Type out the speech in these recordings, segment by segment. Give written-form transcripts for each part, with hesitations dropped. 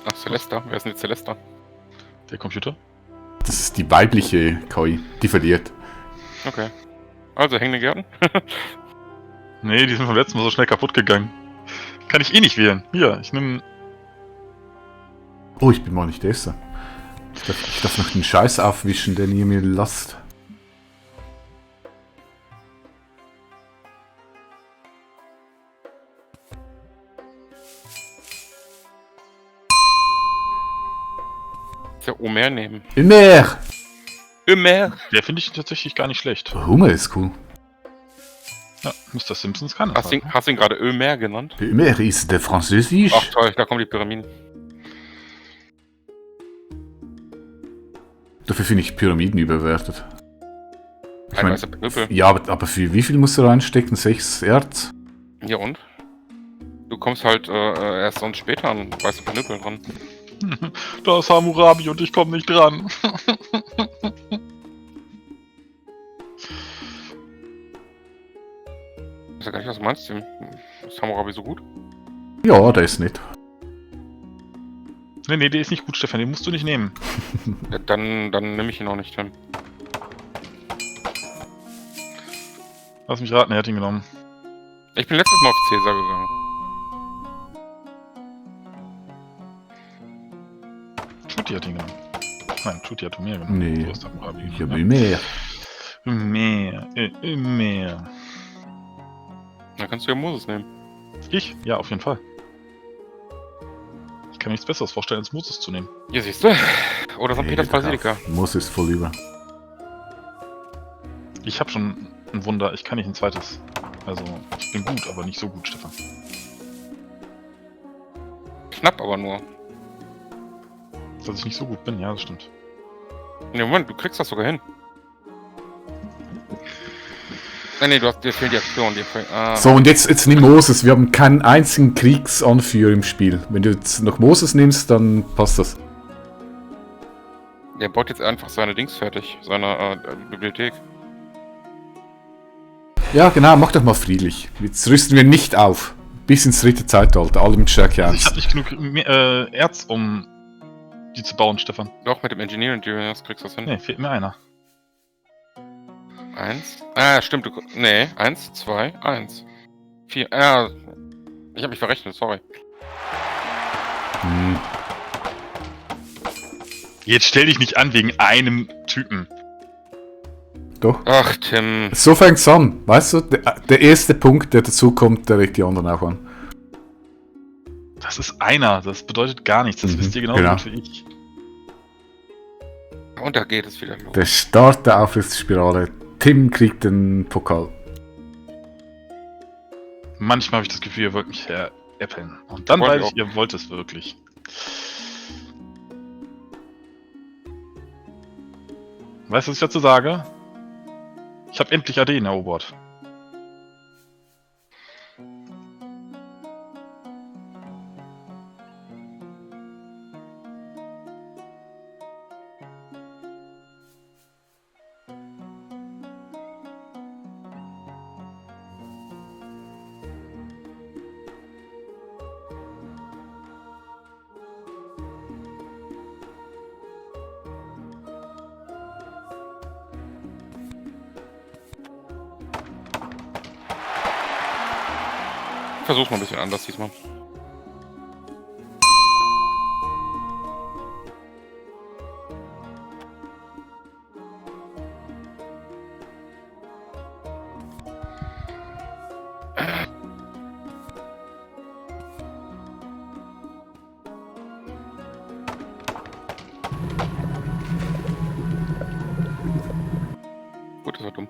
Ach, Celesta. Wer ist denn die Celesta? Der Computer? Das ist die weibliche KI, die verliert. Okay. Also, hängende Gärten? Nee, die sind vom letzten Mal so schnell kaputt gegangen. Kann ich eh nicht wählen. Hier, ich nehme... Oh, ich bin mal nicht essen. Ich darf noch den Scheiß aufwischen, den ihr mir lasst. Ja, Omer nehmen. Immer! Omer! Der finde ich tatsächlich gar nicht schlecht. Hummer ist cool. Ja, Mr. Simpsons kann das. Hast du ihn gerade Omer genannt? Immer ist der Französisch. Ach toll, da kommen die Pyramiden. Dafür finde ich Pyramiden überwertet. Ein weißer Knüppel. Ja, aber für wie viel musst du reinstecken? 6 Erz? Ja und? Du kommst halt erst sonst später an weiße Knüppel dran. Da ist Hammurabi und ich komme nicht dran. Ich weiß ja gar nicht, was du meinst. Ist Hammurabi so gut? Ja, der ist nett. Nee, der ist nicht gut, Stefan. Den musst du nicht nehmen. Ja, dann nehme ich ihn auch nicht hin. Lass mich raten, er hat ihn genommen. Ich bin letztes Mal auf Cäsar gegangen. Tutti hat ihn genommen. Nein, Tutti hat mehr genommen. Nee. Du hast Hammurabi Ich habe genommen. mehr. Mehr. Dann kannst du ja Moses nehmen. Ich? Ja, auf jeden Fall. Ich kann mir nichts Besseres vorstellen, als Moses zu nehmen. Hier siehst du. Oder St. Peters Basilika. Muss ist voll über. Ich habe schon ein Wunder, ich kann nicht ein zweites. Also, ich bin gut, aber nicht so gut, Stefan. Knapp aber nur. Dass ich nicht so gut bin, ja, das stimmt. Ne, Moment, du kriegst das sogar hin. Nee, dir fehlen die Aktionen. So, und jetzt nimm Moses. Wir haben keinen einzigen Kriegsanführer im Spiel. Wenn du jetzt noch Moses nimmst, dann passt das. Der baut jetzt einfach seine Dings fertig. Seine Bibliothek. Ja, genau, mach doch mal friedlich. Jetzt rüsten wir nicht auf. Bis ins 3. Zeitalter, alle mit Stärke Also ich 1. habe nicht genug Erz, um die zu bauen, Stefan. Doch, mit dem Engineering Genius kriegst du das hin. Nee, fehlt mir einer. 1. Stimmt. Nee, 1, 2, 1. 4. Ich habe mich verrechnet, sorry. Hm. Jetzt stell dich nicht an wegen einem Typen. Doch. Ach, Tim. So fängt's an. Weißt du, der erste Punkt, der dazu kommt, der regt die anderen auch an. Das ist einer, das bedeutet gar nichts. Das wisst ihr genauso genau. gut wie ich. Und da geht es wieder los. Der Start der Aufwärtsspirale. Tim kriegt den Pokal. Manchmal habe ich das Gefühl, ihr wollt mich veräppeln. Und dann weiß ich, ihr wollt es wirklich. Weißt du, was ich dazu sage? Ich habe endlich Athen erobert. Ich versuch's mal ein bisschen anders diesmal. Gut, das war dumm.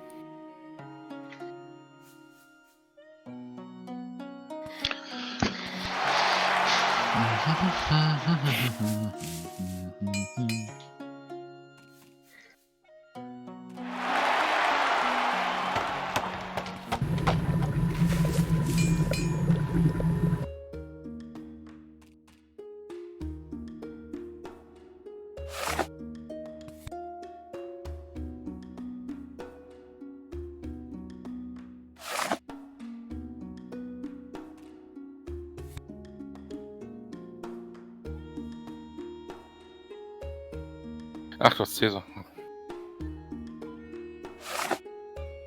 Ach, du hast Cäsar.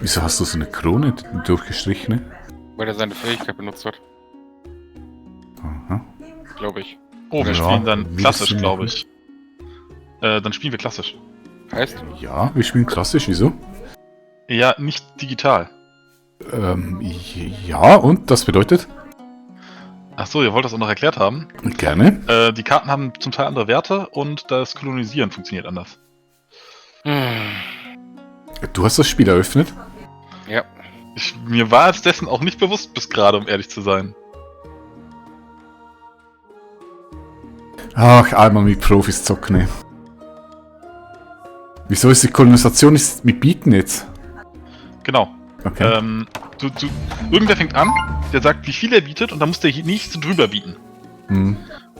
Wieso hast du so eine Krone durchgestrichene? Weil er seine Fähigkeit benutzt hat, Aha. glaube ich. Oh, wir Ja, spielen dann wie klassisch, das glaube Sinn ich. Dann spielen wir klassisch. Heißt? Ja, wir spielen klassisch, wieso? Ja, nicht digital. Ja, und das bedeutet? Achso, ihr wollt das auch noch erklärt haben. Gerne. Die Karten haben zum Teil andere Werte und das Kolonisieren funktioniert anders. Du hast das Spiel eröffnet? Ja. Mir war es dessen auch nicht bewusst bis gerade, um ehrlich zu sein. Ach, einmal mit Profis zocken, ne. Wieso ist die Kolonisation mit Bieten jetzt? Genau. Okay. Irgendwer fängt an, der sagt, wie viel er bietet, und dann muss der nächste drüber bieten. Hm.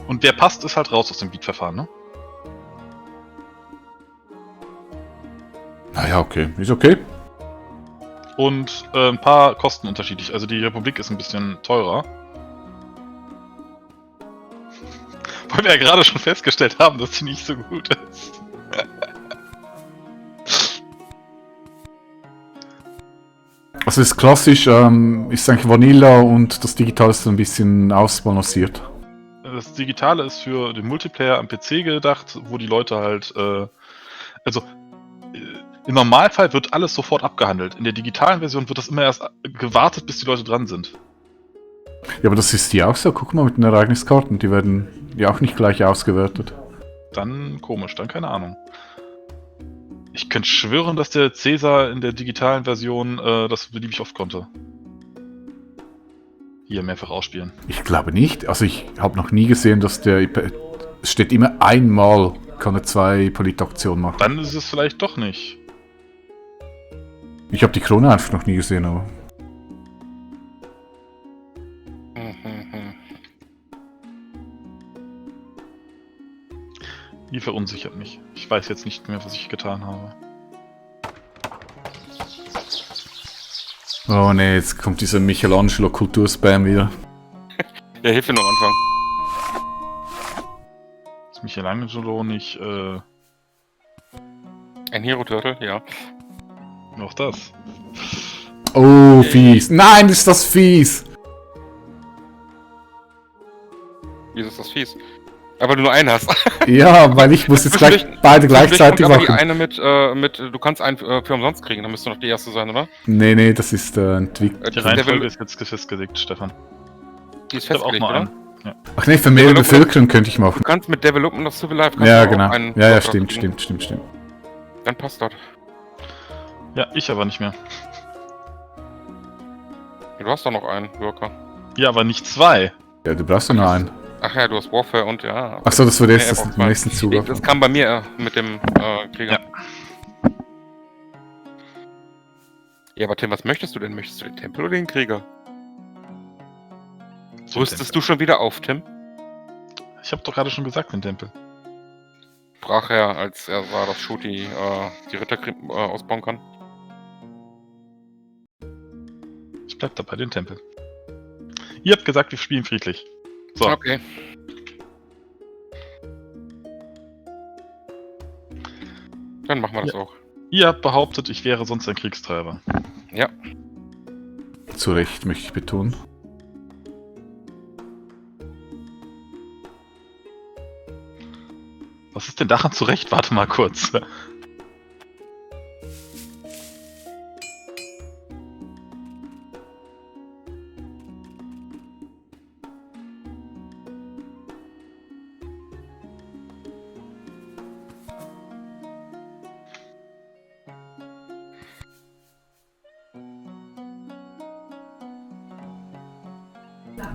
Und der passt, ist halt raus aus dem Bietverfahren, ne? Naja, okay. Ist okay. Und ein paar kosten unterschiedlich. Also die Republik ist ein bisschen teurer. Weil wir ja gerade schon festgestellt haben, dass sie nicht so gut ist. Also ist klassisch, ist eigentlich Vanilla und das Digital ist so ein bisschen ausbalanciert. Das Digitale ist für den Multiplayer am PC gedacht, wo die Leute halt, im Normalfall wird alles sofort abgehandelt. In der digitalen Version wird das immer erst gewartet, bis die Leute dran sind. Ja, aber das ist hier auch so. Guck mal mit den Ereigniskarten, die werden ja auch nicht gleich ausgewertet. Dann komisch, dann keine Ahnung. Ich könnte schwören, dass der Cäsar in der digitalen Version das beliebig oft konnte. Hier mehrfach ausspielen. Ich glaube nicht. Also ich habe noch nie gesehen, dass der... Es steht immer einmal, kann er 2 Politaktionen machen. Dann ist es vielleicht doch nicht. Ich habe die Krone einfach noch nie gesehen, aber... Die verunsichert mich. Ich weiß jetzt nicht mehr, was ich getan habe. Oh ne, jetzt kommt dieser Michelangelo-Kulturspam wieder. Ja, hilf mir noch anfangen. Ist Michelangelo nicht, Ein Hero Turtle, ja. noch das? Oh, fies. Nein, ist das fies. Wieso ist das fies? Aber du nur einen hast. Ja, weil ich muss jetzt gleich beide gleichzeitig aber die machen. eine du kannst einen für umsonst kriegen, dann müsste noch die erste sein, oder? Nee, das ist entwickelt. Die Reihenfolge ist jetzt festgelegt, Stefan. Die ist Ich hab auch festgelegt, mal oder? einen. Ach ne, für mehr Bevölkerung könnte ich machen. Du kannst mit Development of Civil Life Ja, auch genau. einen Ja, Slot kriegen. stimmt. Dann passt das. Ja, ich aber nicht mehr. Du hast doch noch einen Worker. Ja, aber nicht 2. Ja, du brauchst doch nur einen. Ach ja, du hast Warfare und ja. Achso, das wird Nee, erst er das braucht zwei. nächsten Zug. Das kam bei mir mit dem Krieger. Ja, aber Tim, was möchtest du denn? Möchtest du den Tempel oder den Krieger? Rüstest du schon wieder auf, Tim? Ich habe doch gerade schon gesagt, den Tempel. Sprach er, als er sah, dass Shooty die Ritter ausbauen kann. Ich bleib dabei, den Tempel. Ihr habt gesagt, wir spielen friedlich. So. Okay. Dann machen wir das auch. Ihr habt behauptet, ich wäre sonst ein Kriegstreiber. Ja. Zu Recht, möchte ich betonen. Was ist denn daran zurecht? Warte mal kurz.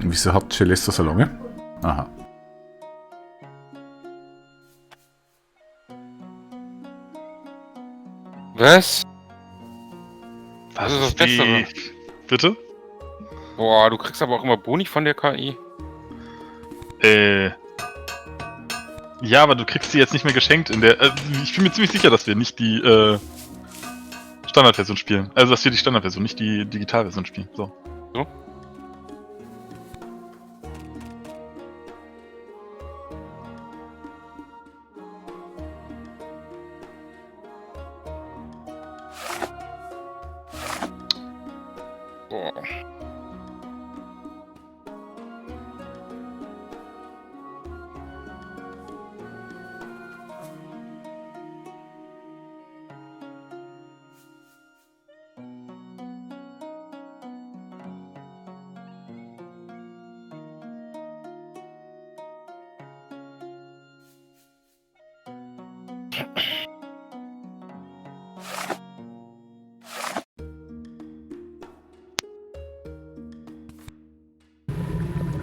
Wieso hat Celeste so lange? Aha. Was? Was ist das ist die... Bessere. Bitte? Boah, du kriegst aber auch immer Boni von der KI. Ja, aber du kriegst die jetzt nicht mehr geschenkt in der... ich bin mir ziemlich sicher, dass wir nicht die Standardversion spielen. Also, dass wir die Standardversion, nicht die Digitalversion spielen. So. So? Boah.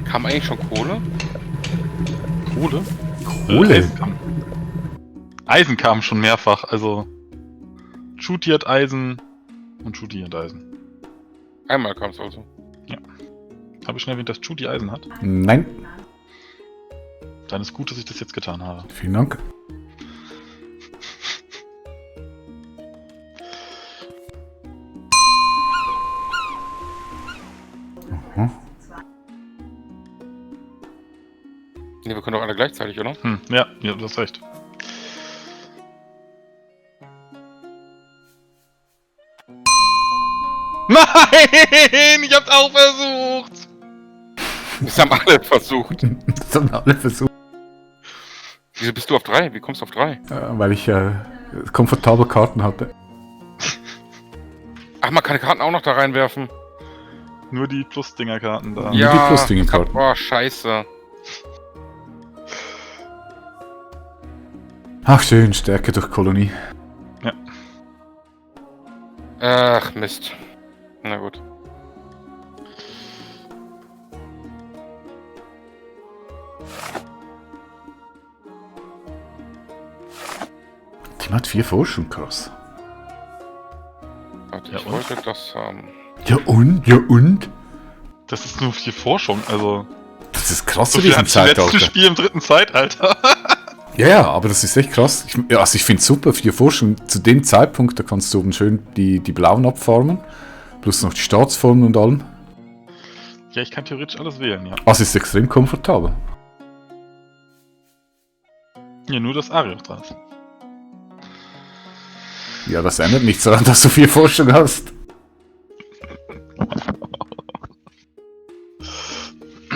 Kam eigentlich schon Kohle? Kohle? Kohle? Eisen kam schon mehrfach, also. Shooty hat Eisen und Shooty hat Eisen. Einmal kam es also. Habe ich schon erwähnt, dass Shooty Eisen hat? Nein. Dann ist gut, dass ich das jetzt getan habe. Vielen Dank. Aha. Ne, wir können doch alle gleichzeitig, oder? Ja, du hast recht. Nein! Ich hab's auch versucht! Das haben alle versucht. Das haben alle versucht, Wieso bist du auf 3? Wie kommst du auf 3? weil ich komfortable Karten hatte. Ach, man kann Karten auch noch da reinwerfen. Nur die Plus-Dinger-Karten da. Ja. die Plus-Dinge-Karten. Boah, scheiße. Ach schön, Stärke durch Kolonie. Ach, Mist. Na gut. Team hat 4 Forschung, krass. Warte, Ja, ich und? wollte das haben. Ja und? Ja und? Das ist nur 4 Forschung, also. Das ist krass So für viel diesen hat das letzte Zeitalter. Spiel im 3. Zeitalter. Ja, aber das ist echt krass. Ich finde es super, 4 Forschung. Zu dem Zeitpunkt, da kannst du oben schön die blauen abfarmen. Plus noch die Staatsformen und allem. Ja, ich kann theoretisch alles wählen, ja. Also ist extrem komfortabel. Ja, nur das Ariel dran ist. Ja, das ändert nichts daran, dass du 4 Forschung hast.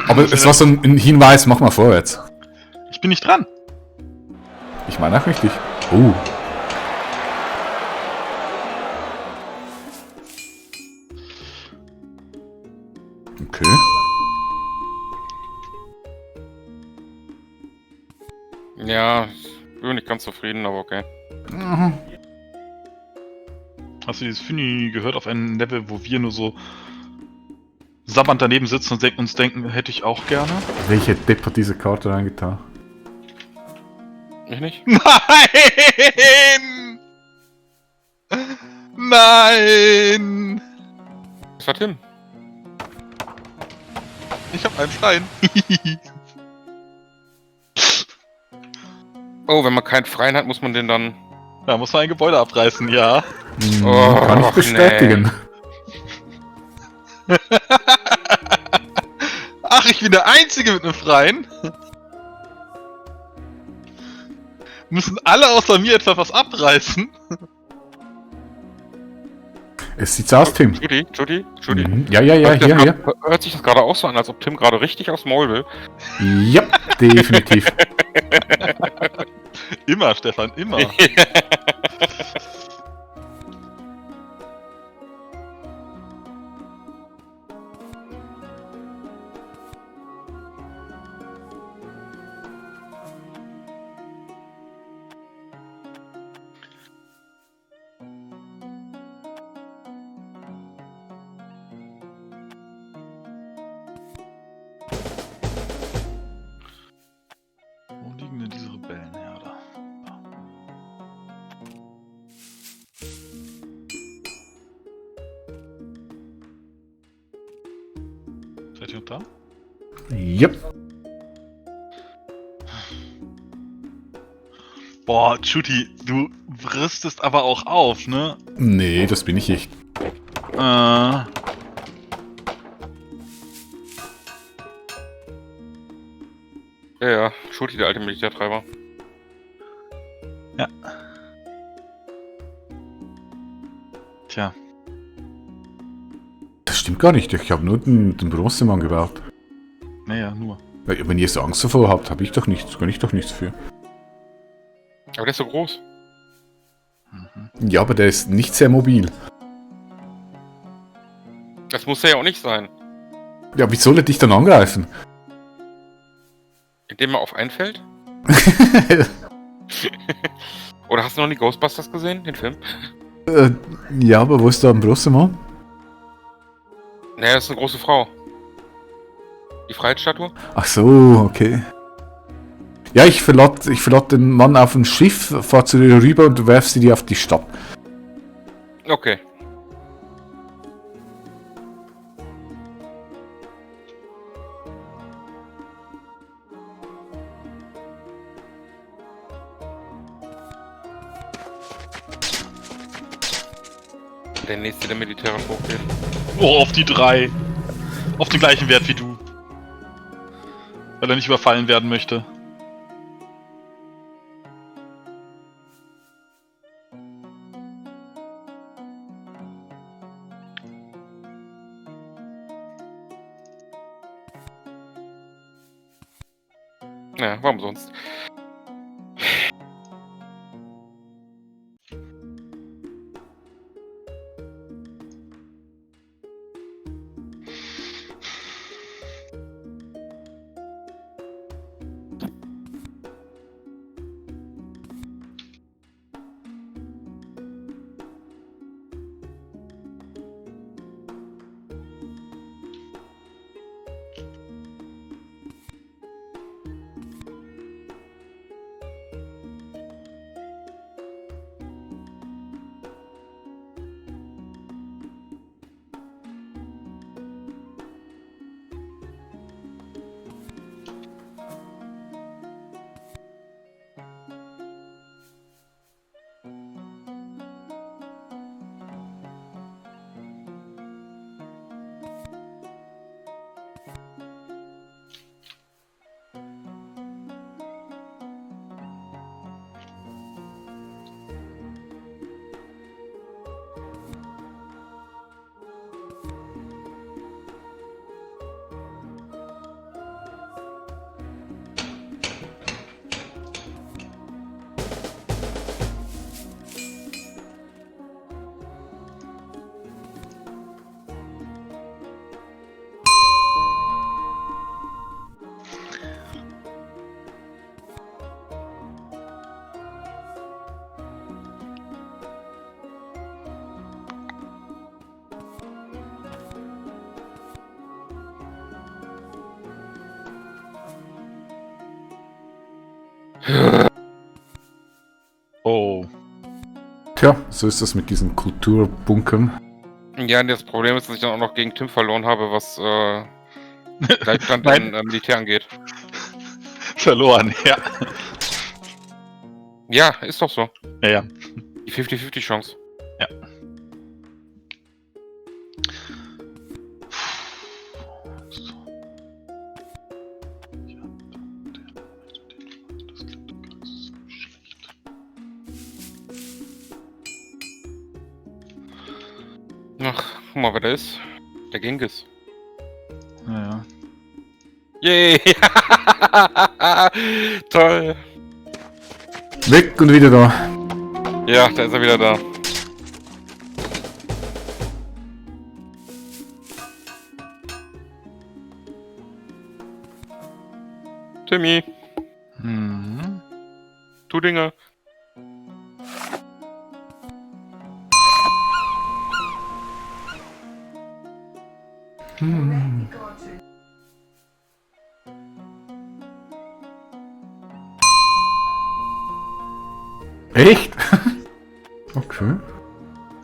Aber es war so ein Hinweis, mach mal vorwärts. Ich bin nicht dran. Ich meine auch richtig. Oh. Okay. Ja, ich bin nicht ganz zufrieden, aber okay. Mhm. Hast du dieses Fini gehört auf einem Level, wo wir nur so sabbernd daneben sitzen und uns denken, hätte ich auch gerne? Welche Depp hat diese Karte reingetan? Ich nicht? Nein! Nein! Was hat Tim? Ich hab einen freien. Oh, wenn man keinen freien hat, muss man den dann... Da muss man ein Gebäude abreißen, ja. Oh, Kann ich bestätigen. Ach, ich bin der Einzige mit einem freien. Müssen alle außer mir etwa was abreißen? Es sieht's aus, Tim. Judy. Mhm. Ja, hier. Hört sich das gerade auch so an, als ob Tim gerade richtig aufs Maul will? Ja, definitiv. Immer, Stefan, immer. Wo liegen denn diese Rebellenherde? Da. Seid ihr noch da? Yep. Boah, Chuti, du rüstest aber auch auf, ne? Nee, das bin ich echt. Ja, Judy, der alte Militärtreiber. Ja. Tja. Das stimmt gar nicht. Ich habe nur den Bronzemann gebaut. Naja, nur. Ja, wenn ihr so Angst davor habt, habe ich doch nichts. Kann ich doch nichts für. Aber der ist so groß. Mhm. Ja, aber der ist nicht sehr mobil. Das muss er ja auch nicht sein. Ja, wie soll er dich dann angreifen? Indem er auf einfällt? Oder hast du noch nie Ghostbusters gesehen, den Film? Ja, aber wo ist da ein Bronzemann? Naja, das ist eine große Frau. Die Freiheitsstatue? Ach so, okay. Ja, ich verlad den Mann auf ein Schiff, fahr zu dir rüber und du werfst sie dir auf die Stadt. Okay. Der nächste, der militärisch hochgeht. Oh, auf die 3. Auf den gleichen Wert wie du. Weil er nicht überfallen werden möchte. Ja, warum sonst? Oh. Tja, so ist das mit diesen Kulturbunkern. Ja, das Problem ist, dass ich dann auch noch gegen Tim verloren habe, was Gleichstand Nein. im Militär angeht. Verloren, ja. Ja, ist doch so. Ja, ja. Die 50-50 Chance. Ja. Ach, guck mal, wer da ist. Der Genghis. Ja, ja. Yay! Toll! Weg und wieder da. Ja, da ist er wieder da. Timmy, Mhm. tu Dinge. Echt? Okay.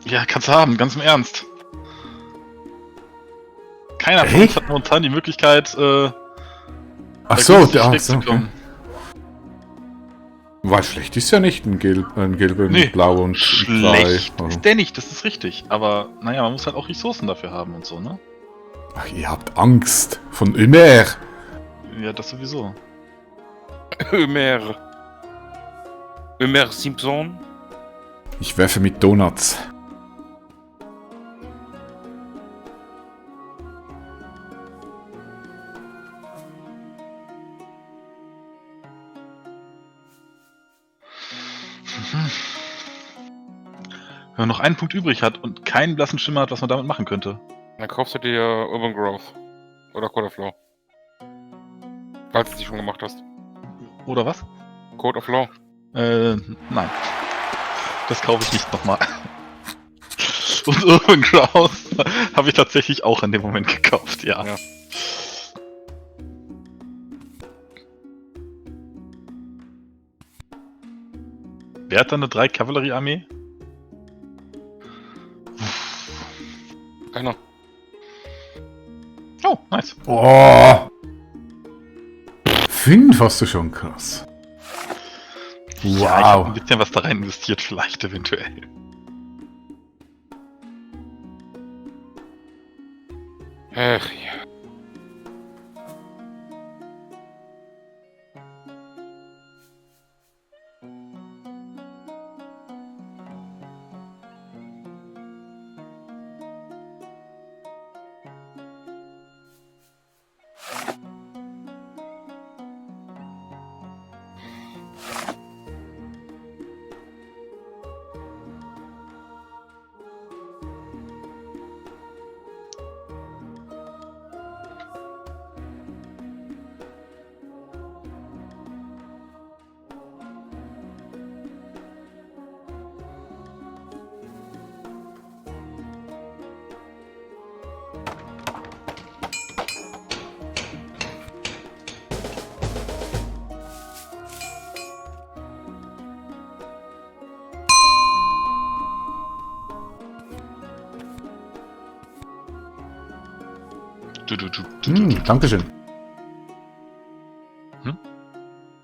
Ja, kannst du haben, ganz im Ernst. Keiner von Echt? uns hat momentan die Möglichkeit, Ach da so, günstig ach so, okay. wegzukommen. Weil schlecht ist ja nicht ein gelber, Nee, blau und Schlecht drei. ist der nicht, das ist richtig. Aber, naja, man muss halt auch Ressourcen dafür haben und so, ne? Ach, ihr habt Angst. Von Ömer. Ja, das sowieso. Ömer. Ömer Simpson. Ich werfe mit Donuts. Wenn man noch einen Punkt übrig hat und keinen blassen Schimmer hat, was man damit machen könnte. Dann kaufst du dir Urban Growth. Oder Code of Law. Falls du es schon gemacht hast. Oder was? Code of Law. Nein. Das kaufe ich nicht nochmal. Und Urban Growth habe ich tatsächlich auch in dem Moment gekauft, ja. Ja. Wer hat dann eine 3-Kavallerie-Armee? Keiner. Oh, nice. Oh! 5 hast du schon, krass. Ja, ich habe Wow. ein bisschen was da rein investiert, vielleicht eventuell. Ach ja. Dankeschön.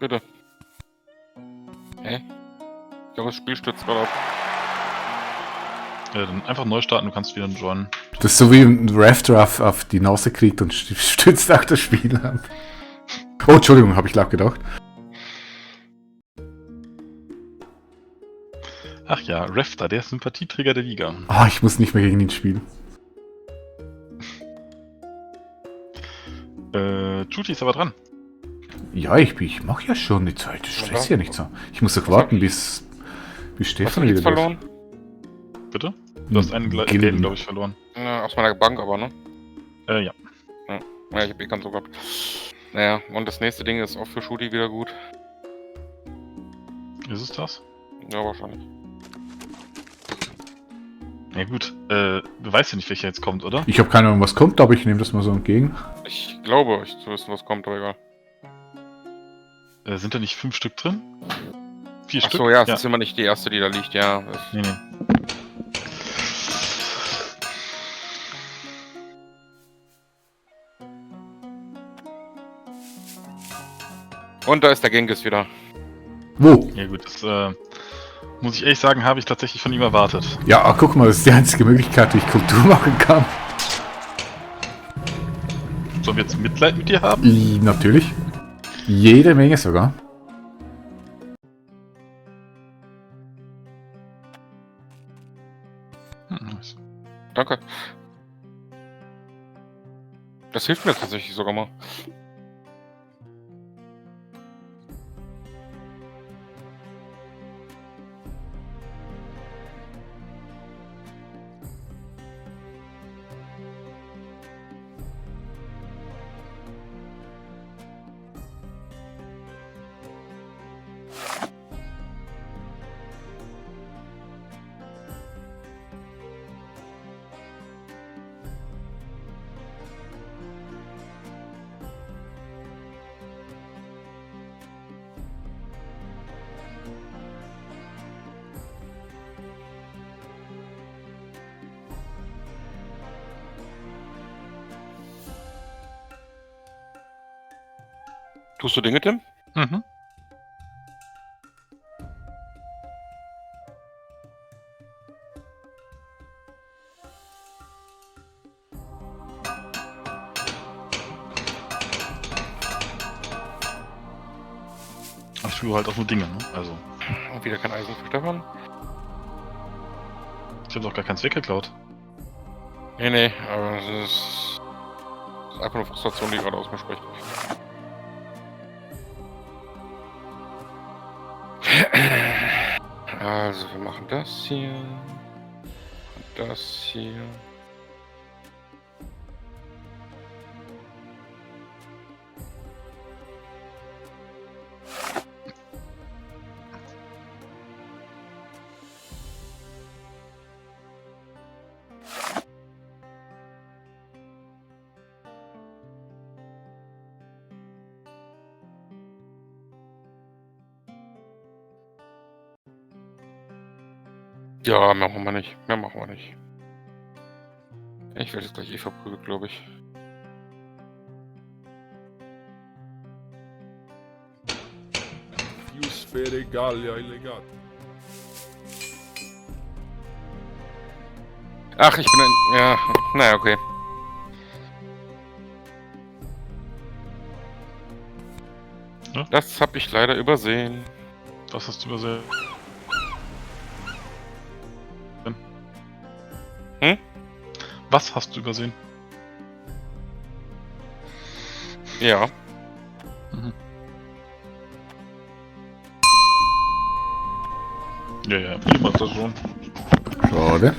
Bitte. Hä? Ich glaube, das Spiel stürzt gerade ab. Ja, dann einfach neu starten, du kannst wieder joinen. Das ist so wie ein Rafter auf die Nase kriegt und stützt auch das Spiel ab. Oh, Entschuldigung, habe ich laut gedacht. Ach ja, Rafter, der Sympathieträger der Liga. Ah, ich muss nicht mehr gegen ihn spielen. Juti ist aber dran. Ja, ich mache ja schon die Zeit. Ich stress ja nicht so. Ich muss doch warten, bis Hast du Stefan nichts wieder verloren? Bitte? Du hast einen Gilden. Gelben, glaube ich, verloren. Ja, aus meiner Bank aber, ne? Ja. Ja, ich hab eh ganz so gehabt. Naja, und das nächste Ding ist auch für Shooty wieder gut. Ist es das? Ja, wahrscheinlich. Ja gut, du weißt ja nicht, welcher jetzt kommt, oder? Ich habe keine Ahnung, was kommt, aber ich nehme das mal so entgegen. Ich glaube, euch zu wissen, was kommt, aber egal. Sind da nicht 5 Stück drin? 4 Stück? Achso, ja, es ist immer nicht die erste, die da liegt, ja. Nee, nee. Und da ist der Genghis wieder. Wo? Ja gut, das muss ich ehrlich sagen, habe ich tatsächlich von ihm erwartet. Ja, guck mal, das ist die einzige Möglichkeit, wie ich Kultur machen kann. Sollen wir jetzt Mitleid mit dir haben? Natürlich. Jede Menge sogar. Nice. Danke. Das hilft mir tatsächlich sogar mal. Tust du Dinge, Tim? Mhm. Ich tue halt auch nur Dinge, ne? Also, Und wieder kein Eisen für Stefan? ich habe doch gar keins weggeklaut. Nee, aber es ist einfach nur Frustration, die gerade aus mir spricht. Also, wir machen das hier. Und das hier. Ja, machen wir nicht. Mehr machen wir nicht. Ich werde jetzt gleich verprügelt, glaube ich. Ius fere Gallia illegat. Ach, ich bin ein... Ja, naja, okay. Ja? Das habe ich leider übersehen. Das hast du übersehen. Hm? Was hast du übersehen? Ja. Mhm. Ja, prima, das schon. Schade.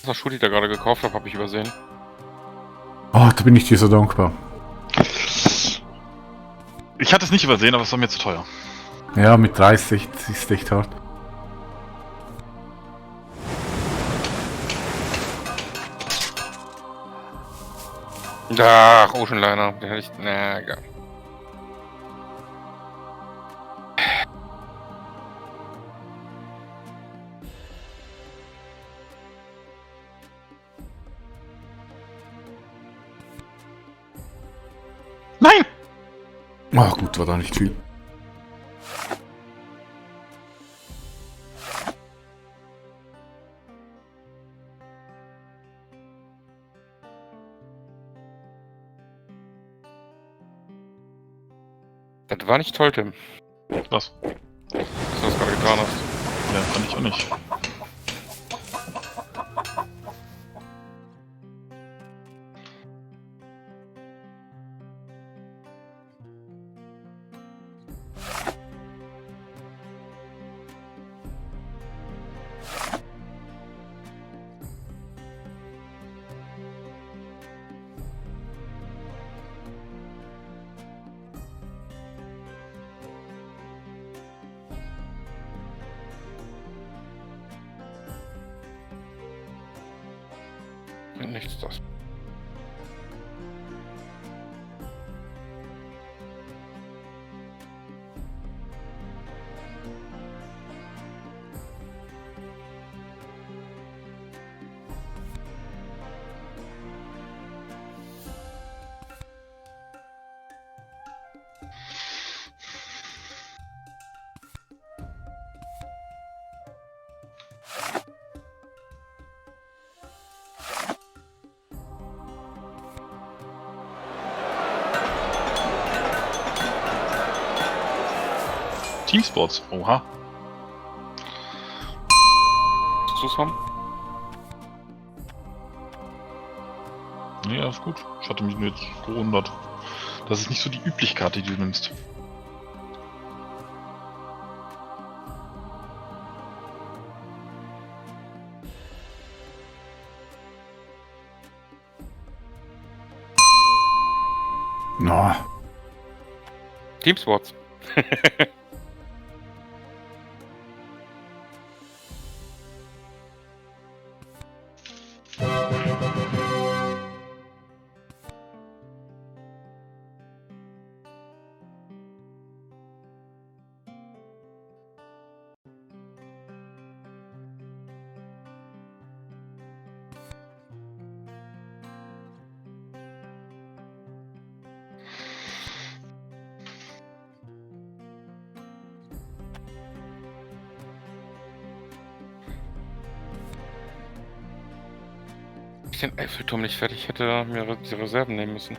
Das Schuh, die ich da gerade gekauft habe ich übersehen. Oh, da bin ich dir so dankbar. Ich hatte es nicht übersehen, aber es war mir zu teuer. Ja, mit 30 das ist echt hart. Ach, Ocean Liner. Den hätte ich... Na, egal. Nein! Oh, gut, war da nicht viel. Das war nicht toll, Tim, Was? dass du das gerade getan hast. Ja, fand ich auch nicht. Nichts das. Teamsports, oha. Willst du es haben? Ja, ist gut. Ich hatte mich nur jetzt gewundert. Das ist nicht so die übliche Karte, die du nimmst. No. Teamsports. Ich den Eiffelturm nicht fertig hätte, mir die Reserven nehmen müssen.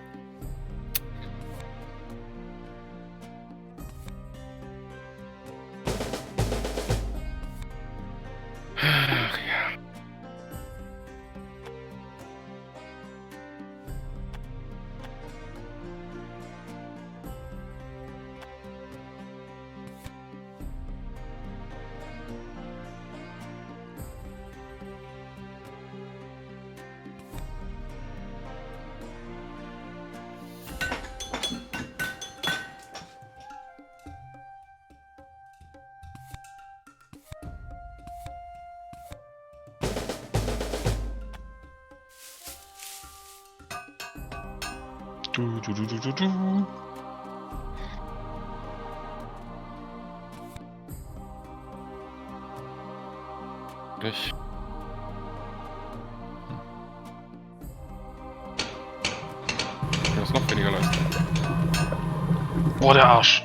Du, du, du, du, du, du. Ich. Ich muss noch weniger leisten. Oh, der Arsch.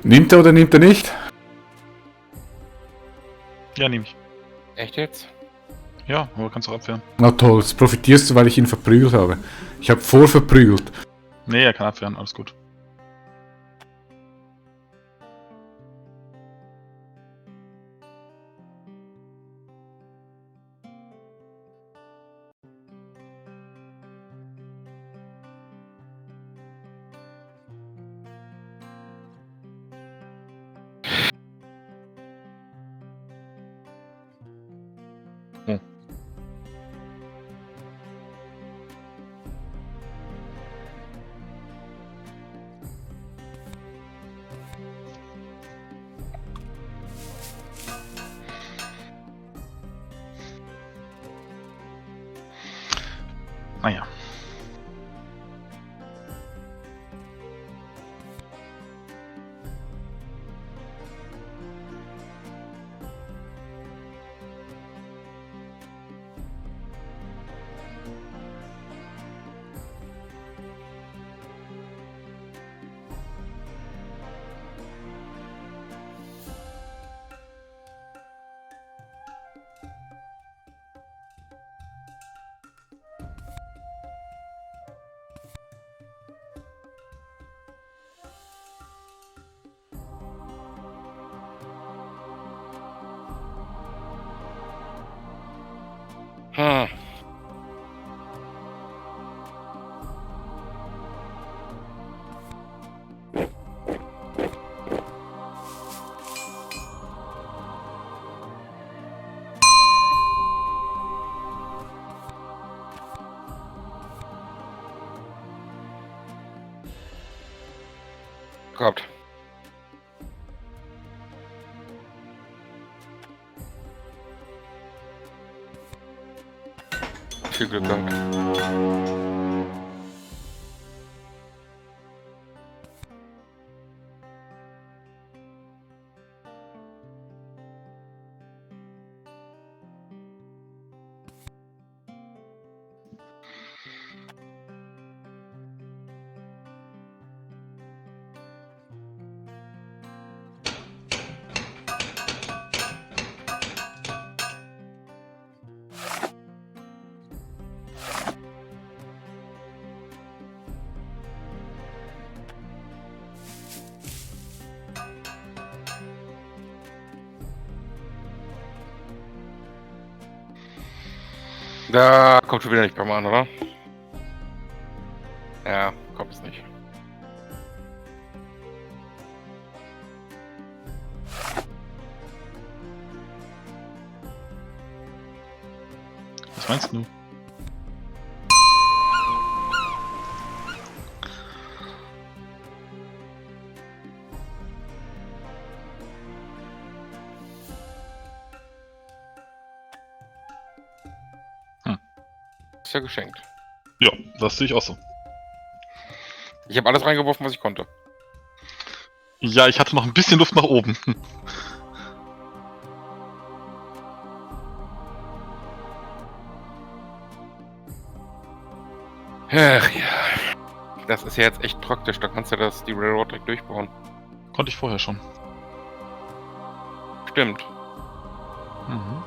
Nimmt er oder nimmt er nicht? Ja, nehme ich. Echt jetzt? Ja, aber kannst du auch abwehren. Na toll, jetzt profitierst du, weil ich ihn verprügelt habe. Ich habe vorverprügelt. Nee, er kann abwehren, alles gut. Oh. Naja. Hm. Gehabt. Viel Glück gehabt. Da kommt schon wieder nicht beim an, oder? Ja, kommt es nicht. Was meinst du? Ist ja geschenkt. Ja, das sehe ich auch so. Ich habe alles reingeworfen, was ich konnte. Ja, ich hatte noch ein bisschen Luft nach oben. Ach ja. Das ist ja jetzt echt praktisch, da kannst du die Railroad direkt durchbauen. Konnte ich vorher schon. Stimmt. Mhm.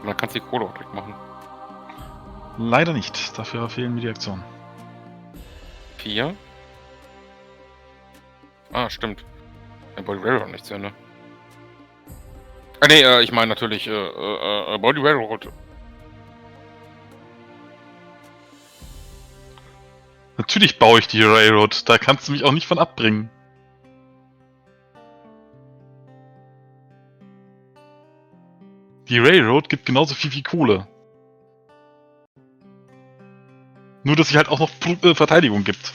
Und dann kannst du die Kohle auch direkt machen. Leider nicht. Dafür fehlen mir die Aktionen. 4. Ah, stimmt. Dann baut die Railroad nicht zu Ende. Ah nee, ich meine natürlich, baut die Railroad. Natürlich baue ich die Railroad. Da kannst du mich auch nicht von abbringen. Die Railroad gibt genauso viel wie Kohle. Nur, dass sie halt auch noch Verteidigung gibt.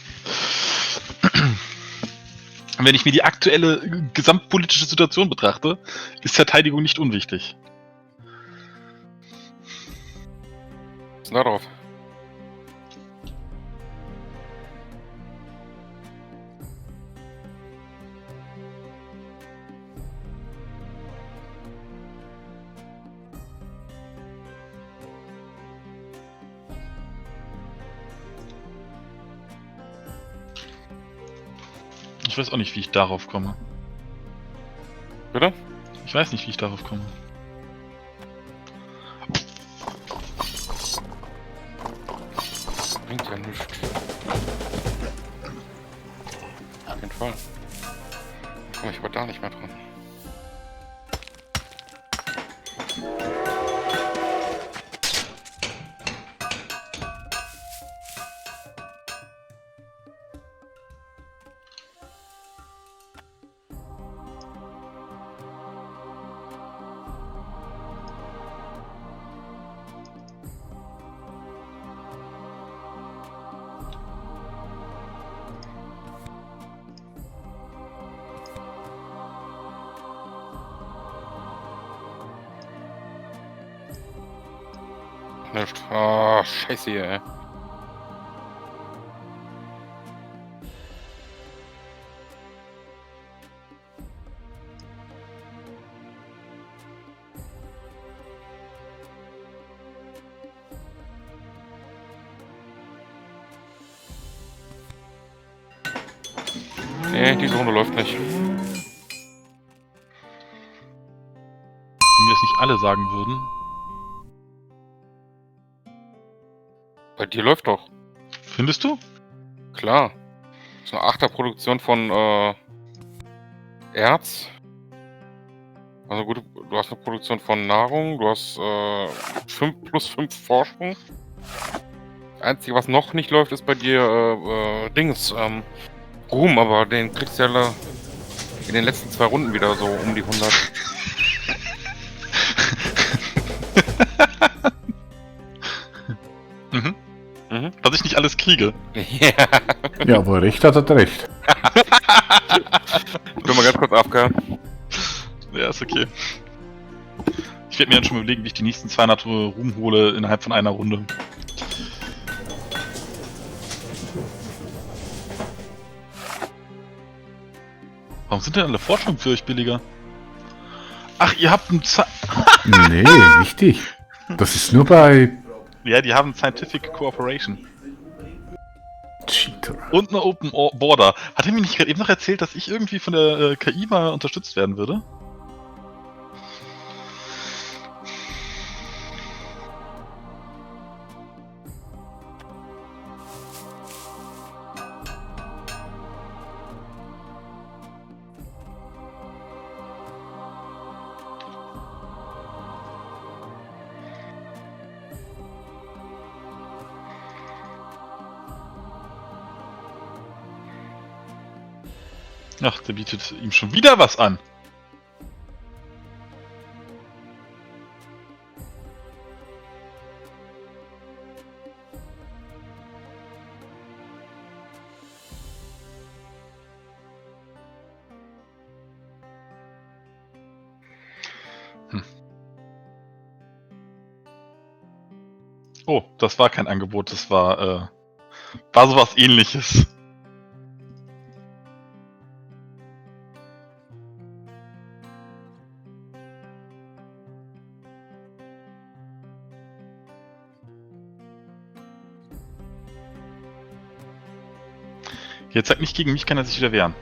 Und wenn ich mir die aktuelle gesamtpolitische Situation betrachte, ist Verteidigung nicht unwichtig. Was ist denn da drauf? Ich weiß auch nicht, wie ich darauf komme. Bitte? Ich weiß nicht, wie ich darauf komme. Bringt ja nichts. Auf jeden Fall. Komme ich aber da nicht mehr dran. Nicht. Ah, scheiße hier, ey. Nee, diese Runde läuft nicht. Wenn wir es nicht alle sagen würden. Bei dir läuft doch. Findest du? Klar. Das ist eine Achterproduktion von Erz. Also gut, du hast eine Produktion von Nahrung, du hast 5 plus 5 Forschung. Einzige, was noch nicht läuft, ist bei dir Ruhm, aber den kriegst du ja in den letzten 2 Runden wieder so um die 100. Mhm. Mhm. Dass ich nicht alles kriege. Ja. Ja, wo er recht hat, hat er recht. Ich will mal ganz kurz aufgehört. Ja, ist okay. Ich werde mir dann schon mal überlegen, wie ich die nächsten 200 Ruhm hole innerhalb von einer Runde. Warum sind denn alle Forschungen für euch billiger? Ach, ihr habt ein Nee, wichtig. Das ist nur bei Ja, die haben Scientific Cooperation. Cheater. Und eine Open Border. Hat er mir nicht gerade eben noch erzählt, dass ich irgendwie von der KI mal unterstützt werden würde? Ach, der bietet ihm schon wieder was an. Oh, das war kein Angebot, das war sowas Ähnliches. Jetzt sagt nicht gegen mich, kann er sich wieder wehren.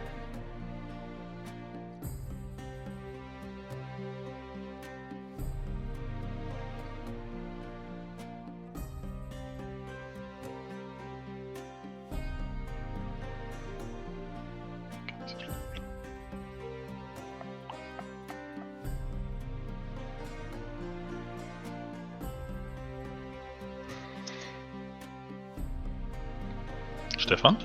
Stefan?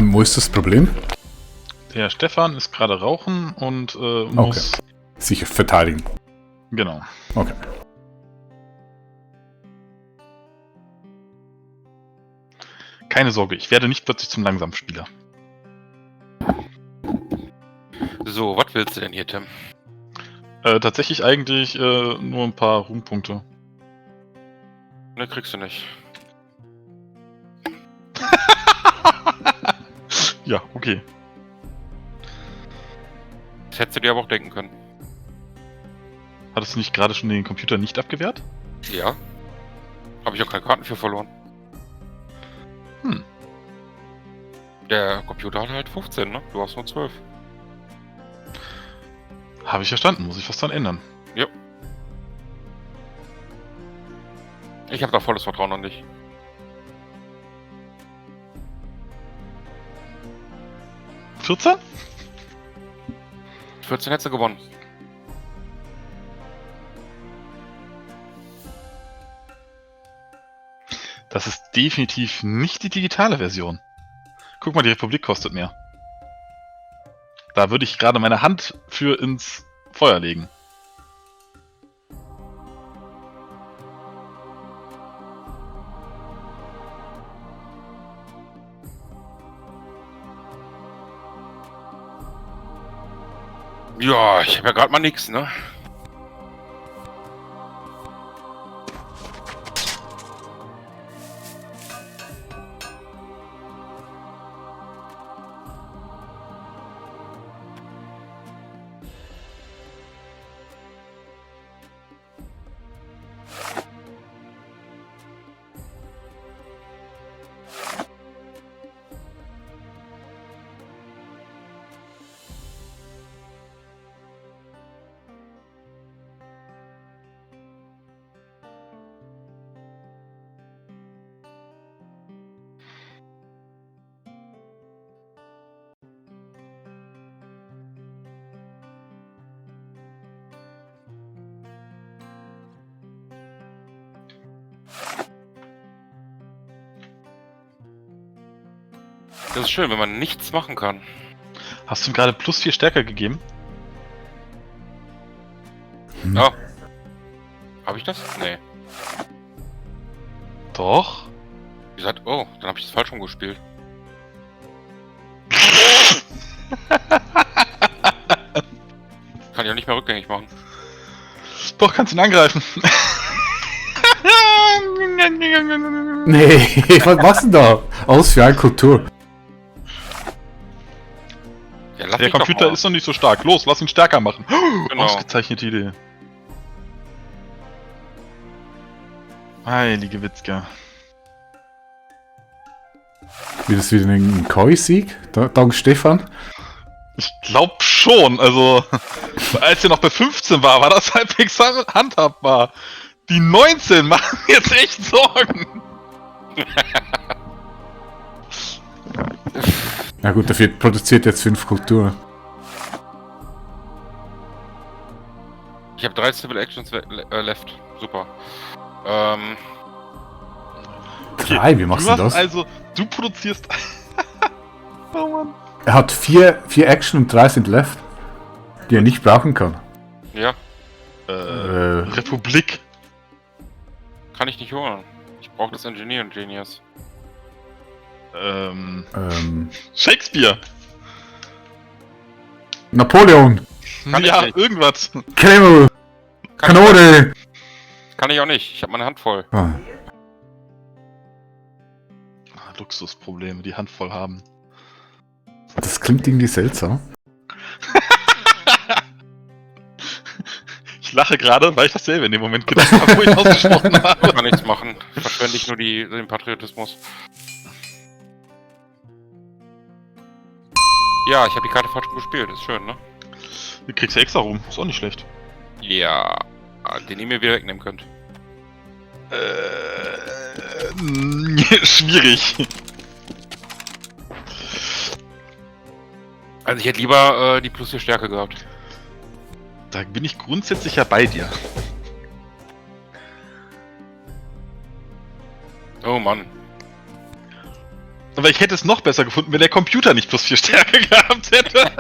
Wo ist das Problem? Der Stefan ist gerade rauchen und muss... Sicher verteidigen. Genau. Okay. Keine Sorge, ich werde nicht plötzlich zum Langsamspieler. So, was willst du denn hier, Tim? Tatsächlich eigentlich nur ein paar Ruhmpunkte. Ne, kriegst du nicht. Ja, okay. Das hättest du dir aber auch denken können. Hattest du nicht gerade schon den Computer nicht abgewehrt? Ja. Habe ich auch keine Karten für verloren. Hm. Der Computer hat halt 15, ne? Du hast nur 12. Habe ich verstanden, muss ich was dran ändern. Ja. Ich habe da volles Vertrauen an dich. 14? 14 hättest du gewonnen. Das ist definitiv nicht die digitale Version. Guck mal, die Republik kostet mehr. Da würde ich gerade meine Hand für ins Feuer legen. Ja, ich habe ja gerade mal nix, ne? Das ist schön, wenn man nichts machen kann. Hast du ihm gerade +4 stärker gegeben? Ja. Habe ich das? Nee. Doch. Wie gesagt, oh, dann habe ich das falsch rumgespielt. Kann ich auch nicht mehr rückgängig machen. Doch, kannst ihn angreifen. Nee, was machst du denn da? Alles für eine Kultur. Ja, lass Der mich doch Computer mal. ist noch nicht so stark. Los, lass ihn stärker machen. Genau. Ausgezeichnete Idee. Heilige Witzka. Wird es wieder ein Koi-Sieg? Dank Stefan? Ich glaub schon, also als er noch bei 15 war das halbwegs handhabbar. Die 19 machen mir jetzt echt Sorgen. Ja gut, dafür produziert jetzt 5 Kulturen. Ich habe 3 Civil Actions left. Super. 3, wie machst du das? Also, du produzierst... oh Mann. Er hat 4 Action und 3 sind left, die er nicht brauchen kann. Ja, Republik. kann ich nicht holen. Ich brauche das Engineering Genius. Shakespeare. Napoleon, Kann ich Ja, nicht. irgendwas. Kreml, Kanone. Kann ich auch nicht. Ich habe meine Hand voll. Ah, Luxusprobleme, die Hand voll haben. das klingt irgendwie seltsam. Ich lache gerade, weil ich dasselbe in dem Moment gedacht habe, wo ich ausgesprochen habe. Kann nichts machen. Verschwende ich nur den Patriotismus. Ja, ich habe die Karte falsch gespielt. Ist schön, ne? Du kriegst ja extra Ruhm, ist auch nicht schlecht. Ja, den ihr mir wieder wegnehmen könnt. Schwierig. Also ich hätte lieber die plus 4 Stärke gehabt. Da bin ich grundsätzlich ja bei dir. Oh Mann. Aber ich hätte es noch besser gefunden, wenn der Computer nicht plus 4 Stärke gehabt hätte.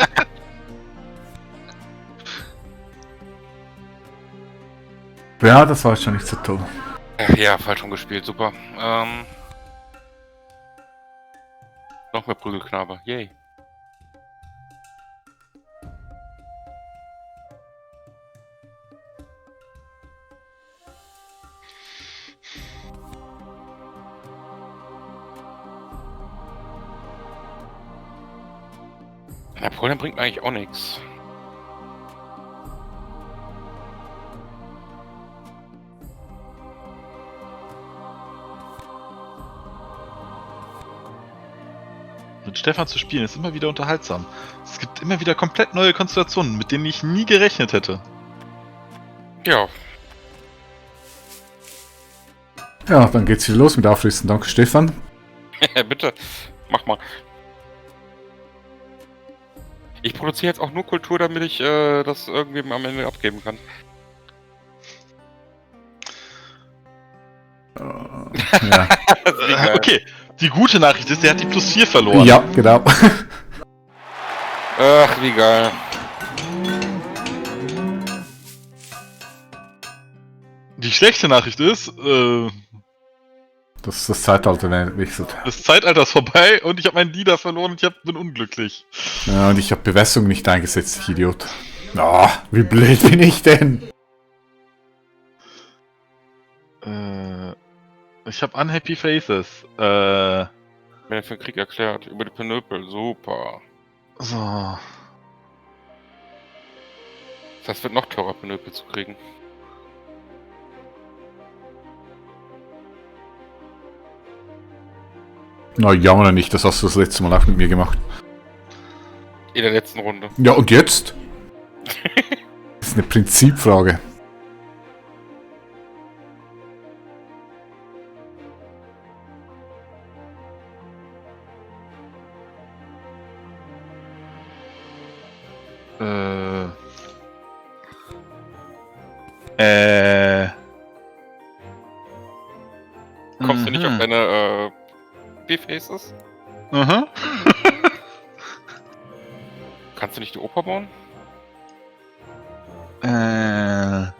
Ja, das war schon nicht so toll. Ja, falsch rumgespielt. Super. Noch mehr Prügelknabe. Yay. Napoleon bringt mir eigentlich auch nichts. Mit Stefan zu spielen ist immer wieder unterhaltsam. Es gibt immer wieder komplett neue Konstellationen, mit denen ich nie gerechnet hätte. Ja, Ja, dann geht's wieder los mit Aufrüsten. Danke, Stefan. bitte. Mach mal. Ich produziere jetzt auch nur Kultur, damit ich das irgendwie am Ende abgeben kann. Ja, Okay, die gute Nachricht ist, er hat die plus 4 verloren. ja genau. Ach, wie geil. Die schlechte Nachricht ist, Das Zeitalter wechselt. das Zeitalter ist vorbei und ich habe meinen Leader verloren und bin unglücklich. Ja, und ich habe Bewässerung nicht eingesetzt, ich Idiot. Ah, wie blöd bin ich denn? Ich habe Unhappy Faces. Mir für den Krieg erklärt. Über die Penöpel. Super. So. Das heißt, es wird noch teurer, Penöpel zu kriegen. Na, jammer nicht, das hast du das letzte Mal auch mit mir gemacht. In der letzten Runde. Ja, und jetzt? Das ist eine Prinzipfrage. Kommst du nicht auf deine B-Faces? Aha. Kannst du nicht die Oper bauen?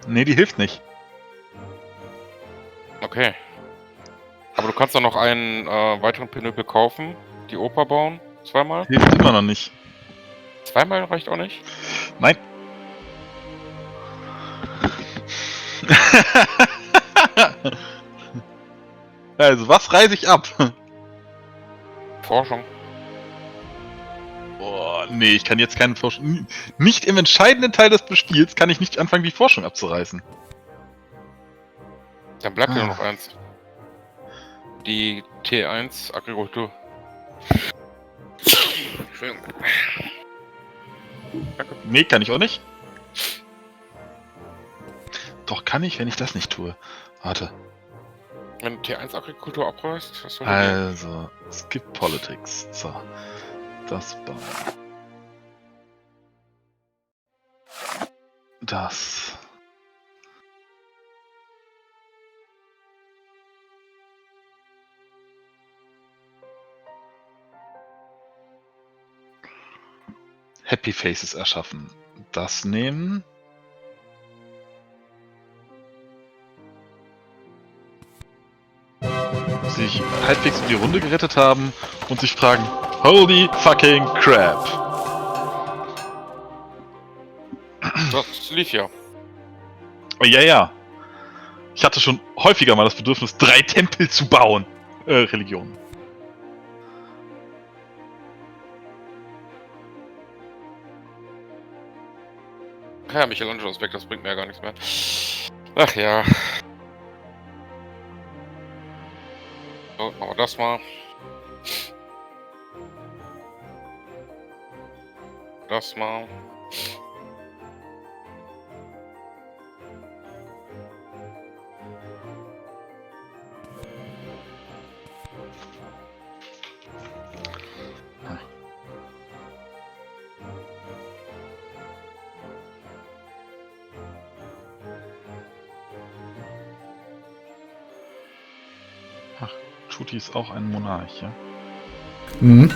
Nee, die hilft nicht. Okay. Aber du kannst doch noch einen weiteren Penöpel kaufen, die Oper bauen. Zweimal? Hilft immer noch nicht. Zweimal reicht auch nicht? Nein. Also, was reise ich ab? Forschung. Boah, nee, ich kann jetzt keine Forschung. Nicht im entscheidenden Teil des Spiels kann ich nicht anfangen, die Forschung abzureißen. Dann bleibt dir nur noch eins. Die T1 Agrikultur. Entschuldigung. Nee, kann ich auch nicht. Doch, kann ich, wenn ich das nicht tue. Warte. Wenn du T1 Agrikultur abreißt, was soll Also, Skip Politics. So. Das bauen. Das. Happy Faces erschaffen. Das nehmen. sich halbwegs in die Runde gerettet haben und sich fragen, holy fucking crap. Das lief ja. Ja. Ich hatte schon häufiger mal das Bedürfnis, 3 Tempel zu bauen. Religionen. Ja, Michelangelo ist weg, das bringt mir ja gar nichts mehr. Ach ja. So, machen wir das mal. Das mal. Chuti ist auch ein Monarch, ja? Mhm.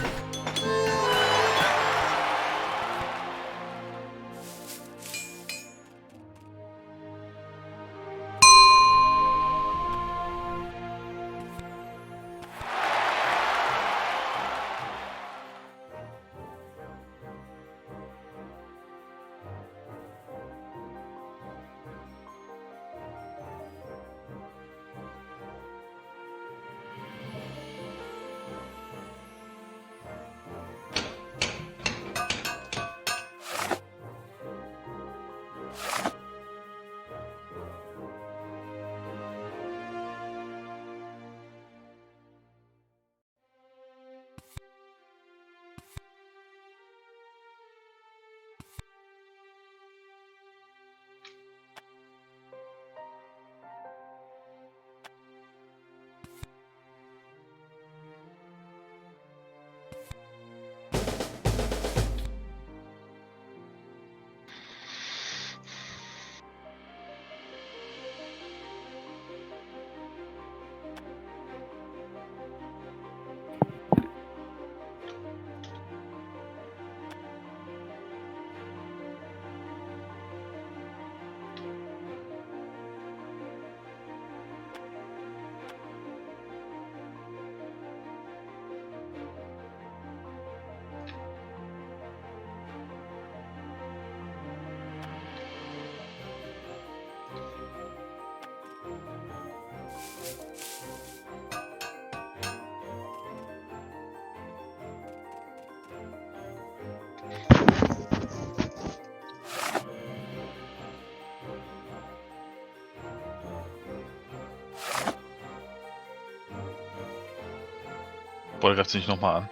Boah, greift sie nicht nochmal an.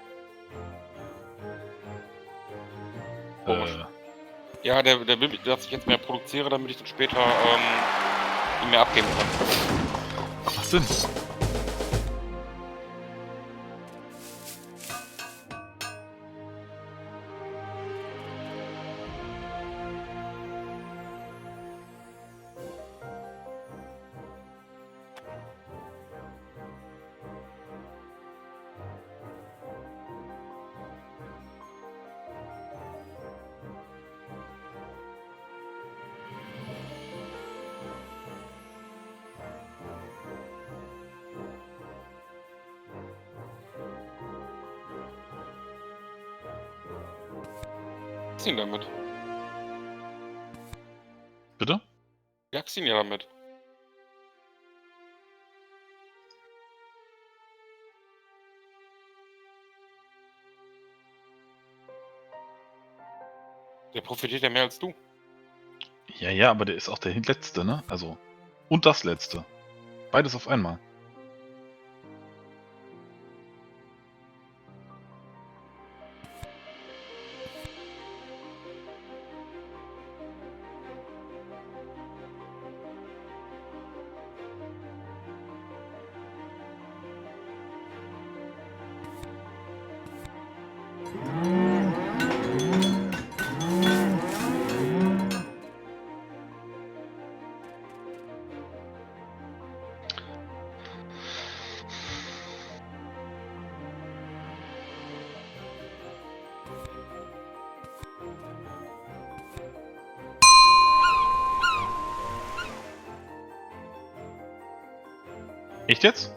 Komisch. Ja, der will, dass ich jetzt mehr produziere, damit ich dann später ihn mehr abgeben kann. Was denn? Jagst ihn damit. Bitte? Jagst ihn ja damit. Der profitiert ja mehr als du. Ja, aber der ist auch der letzte, ne? Also. Und das letzte. Beides auf einmal. Echt jetzt?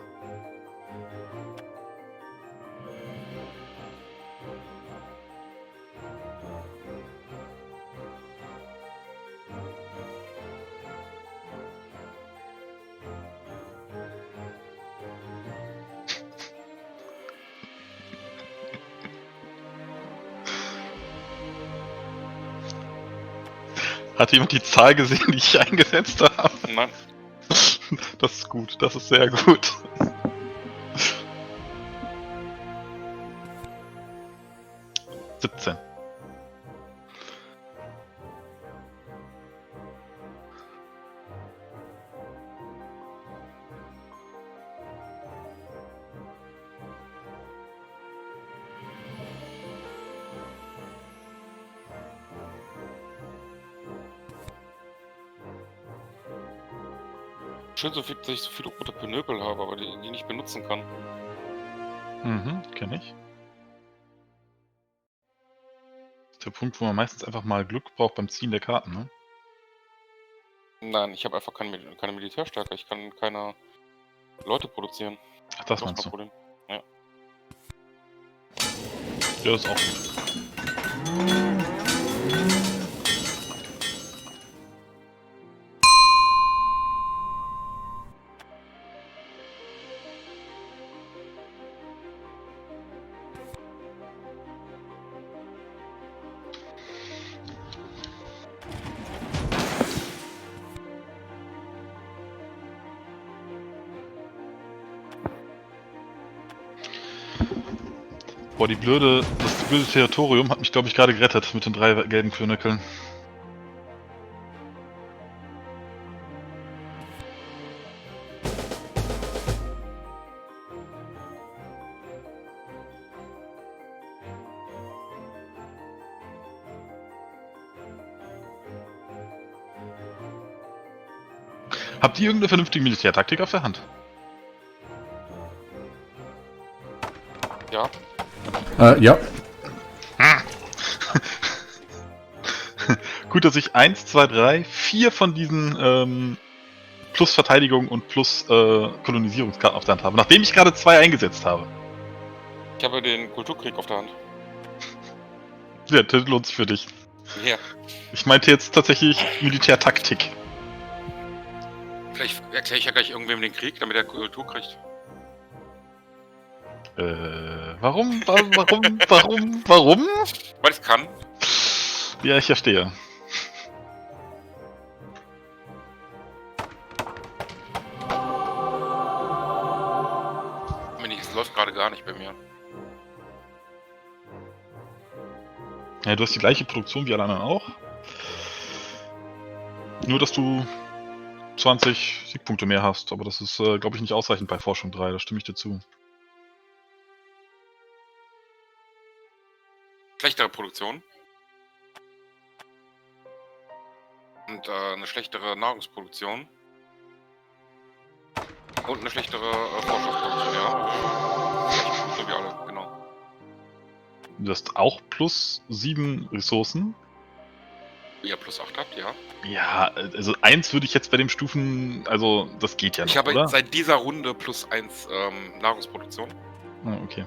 Hat jemand die Zahl gesehen, die ich eingesetzt habe? Nein. Das ist gut, das ist sehr gut. »17. Schön, dass ich so viele rote Pinökel habe, aber die nicht benutzen kann. Mhm, kenn ich. Das ist der Punkt, wo man meistens einfach mal Glück braucht beim Ziehen der Karten, ne? Nein, ich habe einfach keine Militärstärke. Ich kann keine Leute produzieren. Ach, das ist meinst mein du. Problem. Ja, das ist auch gut. Boah, das blöde Territorium hat mich, glaube ich, gerade gerettet mit den 3 gelben Könökeln. Habt ihr irgendeine vernünftige Militärtaktik auf der Hand? Ja, Ja. Gut, dass ich 1, 2, 3, 4 von diesen plus Verteidigung und plus Kolonisierungskarten auf der Hand habe, nachdem ich gerade 2 eingesetzt habe. ich habe den Kulturkrieg auf der Hand. Ja, das lohnt sich für dich. Ja. Ich meinte jetzt tatsächlich Militärtaktik. Vielleicht erkläre ich ja gleich irgendwem den Krieg, damit er Kultur kriegt. Warum? Warum? Weil ich kann. Ja, ich verstehe. Es läuft gerade gar nicht bei mir. Ja, du hast die gleiche Produktion wie alle anderen auch. Nur, dass du 20 Siegpunkte mehr hast, aber das ist, glaube ich, nicht ausreichend bei Forschung 3, da stimme ich dir zu. Schlechtere Produktion. Und eine schlechtere Nahrungsproduktion. Und eine schlechtere Forschungsproduktion, ja. Gleiche Punkte wie alle, genau. Du hast auch plus 7 Ressourcen. Wie ihr plus 8 habt, ja. Ja, also 1 würde ich jetzt bei dem Stufen, also das geht ja noch, Ich habe oder? seit dieser Runde plus 1 Nahrungsproduktion. Ah, okay.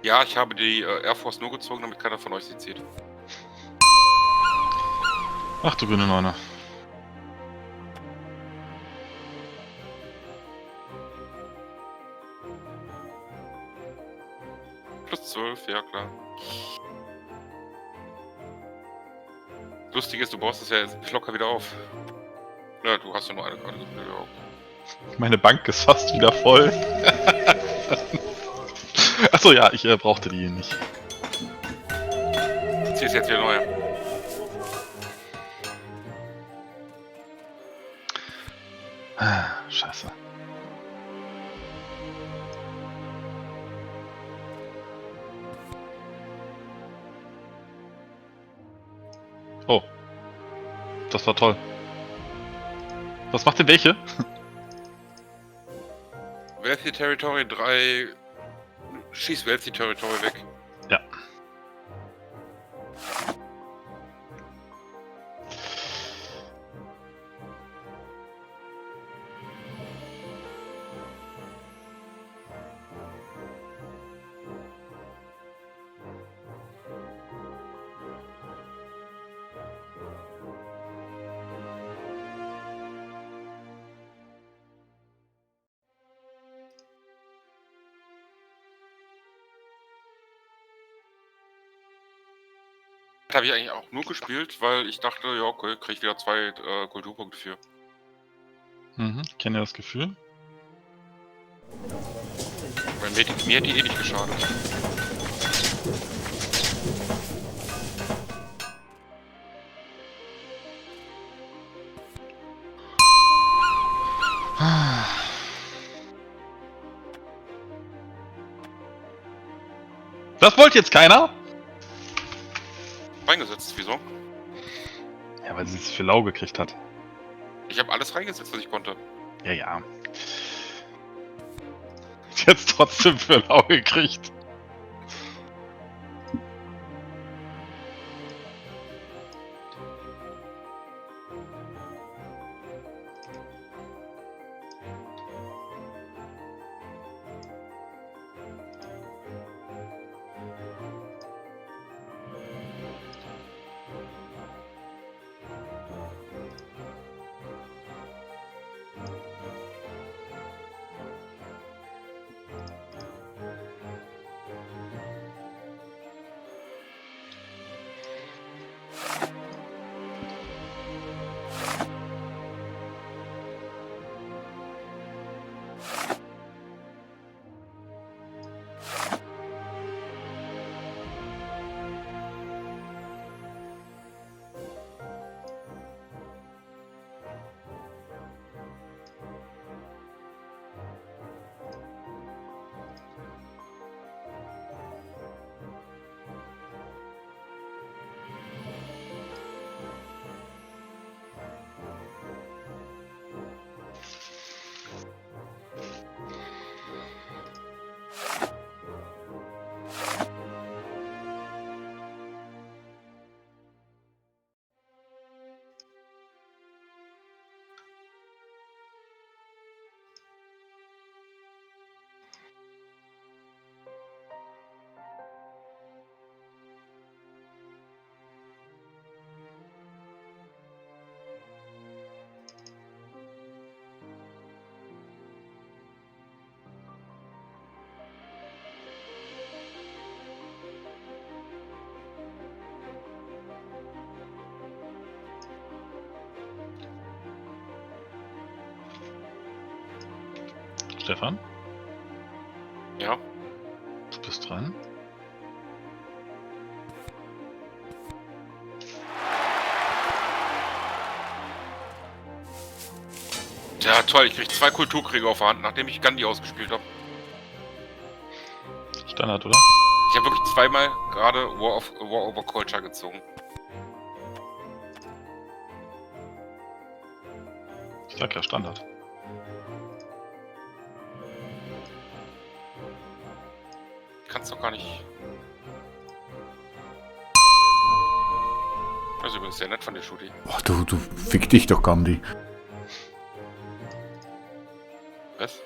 Ja, ich habe die Air Force nur gezogen, damit keiner von euch sie zieht. Ach du grüne Neune. Plus 12, ja klar. Lustig ist, du baust es ja jetzt locker wieder auf. Ja, du hast ja nur eine Karte. Ja. Meine Bank ist fast wieder voll. Achso, ja, ich brauchte die nicht. Ziehst jetzt wieder neue. Scheiße. Oh. Das war toll. Was macht denn welche? Wealthy Territory 3. Schieß Wealthy Territory weg. Ja. habe ich eigentlich auch nur gespielt, weil ich dachte, ja okay, krieg ich wieder 2 Kulturpunkte für. Mhm, ich kenne ja das Gefühl. Weil mir hat die eh nicht geschadet. Das wollte jetzt keiner? Reingesetzt, wieso? Ja, weil sie es für lau gekriegt hat. Ich habe alles reingesetzt, was ich konnte. Ja, ja. Jetzt trotzdem für lau gekriegt. Stefan, Ja. du bist dran. Ja, toll, ich krieg 2 Kulturkriege auf der Hand, nachdem ich Gandhi ausgespielt habe. Standard, oder? Ich habe wirklich zweimal gerade War over Culture gezogen. Ich sag ja Standard. Kannst doch gar nicht. Das ist übrigens sehr nett von dir, Shooty. Boah, du fick dich doch, Gandhi. Was?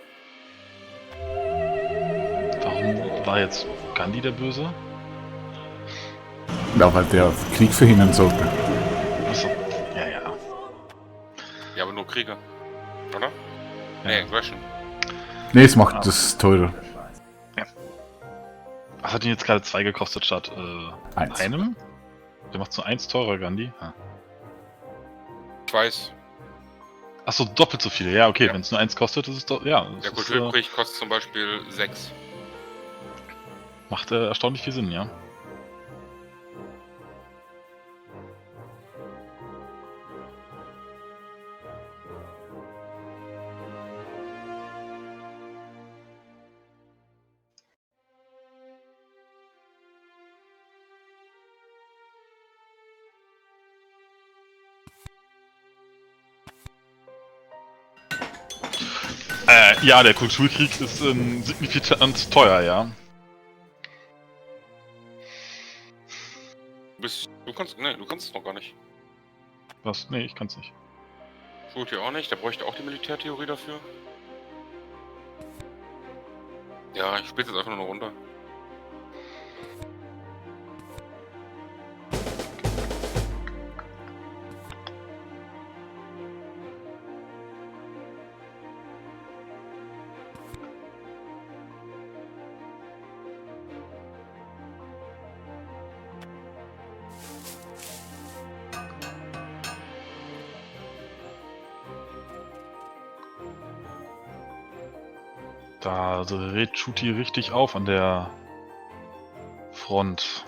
Warum war jetzt Gandhi der Böse? Ja, weil der Krieg verhindern sollte. Achso. Ja, ja. Ja, aber nur Kriege. Oder? Ja. Nee, Aggression. Nee, es macht das teurer. Was hat ihn jetzt gerade 2 gekostet statt Eins. einem? Der macht so 1 teurer, Gandhi. Ah. Ich weiß, Achso, doppelt so viele. Ja, okay, Ja. wenn es nur 1 kostet, ist es doch. Ja, der das ist, Kulturkrieg kostet zum Beispiel 6. macht erstaunlich viel Sinn, ja. Ja, der Kulturkrieg ist signifikant teuer, ja. Du kannst es noch gar nicht. Was? Nee, ich kann's nicht. Shooty auch nicht, der bräuchte auch die Militärtheorie dafür. Ja, ich spiele jetzt einfach nur eine Runde. Da dreht Shooty richtig auf an der Front.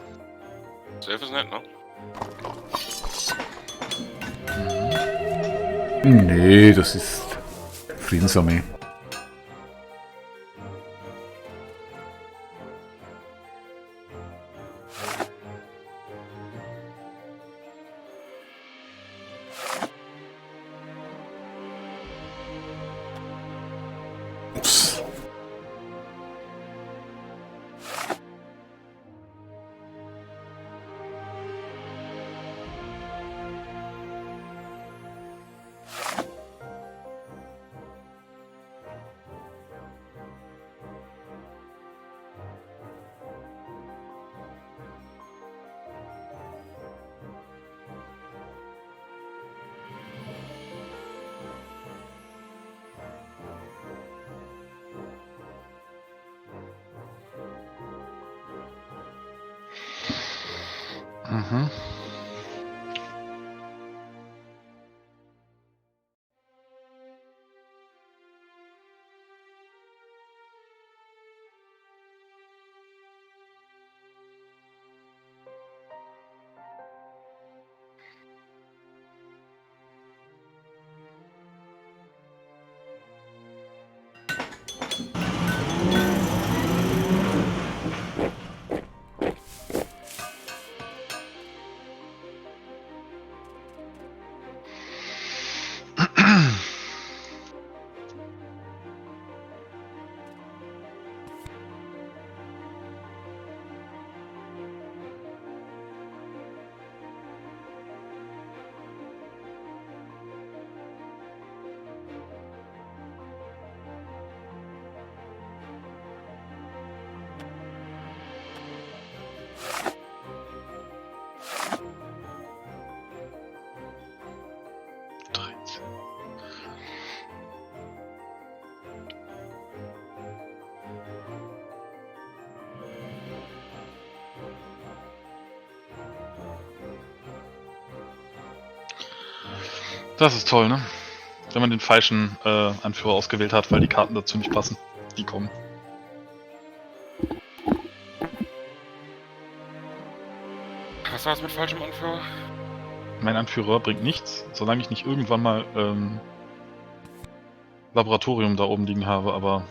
Safe ist nett, ne? Nee, das ist Friedensarmee. Ups. Mhm. Das ist toll, ne? Wenn man den falschen Anführer ausgewählt hat, weil die Karten dazu nicht passen. Die kommen. Was war das mit falschem Anführer? Mein Anführer bringt nichts, solange ich nicht irgendwann mal Laboratorium da oben liegen habe, aber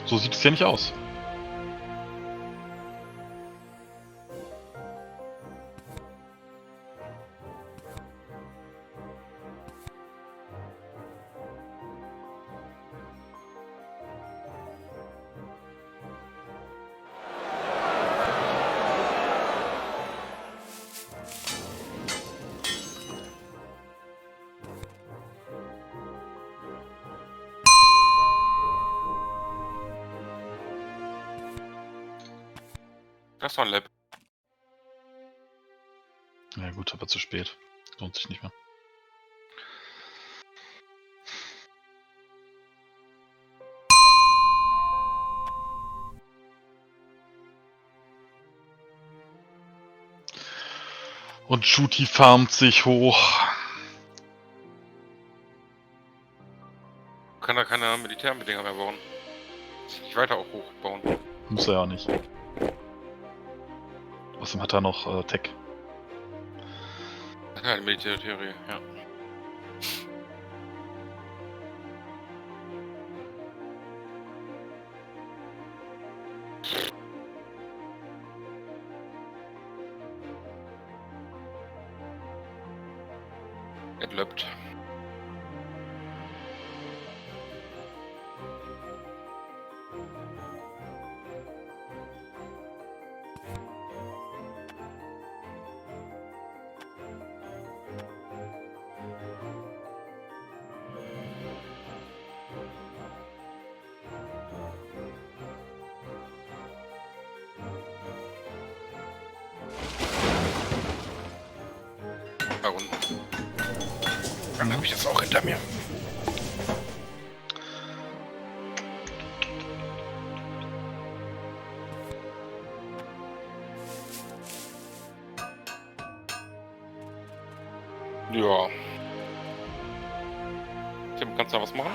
so sieht es ja nicht aus. Das war ein Lab. Ja gut, aber zu spät. Lohnt sich nicht mehr. Und Shooty farmt sich hoch. Kann da keine Militärdinger mehr bauen. Sich nicht weiter auch hochbauen. Muss er ja nicht. Außerdem hat er noch Tech. Ja, die Militärtheorie, ja. Entlöppt. Da unten. Dann habe ich das auch hinter mir. Ja. Tim, kannst du da was machen?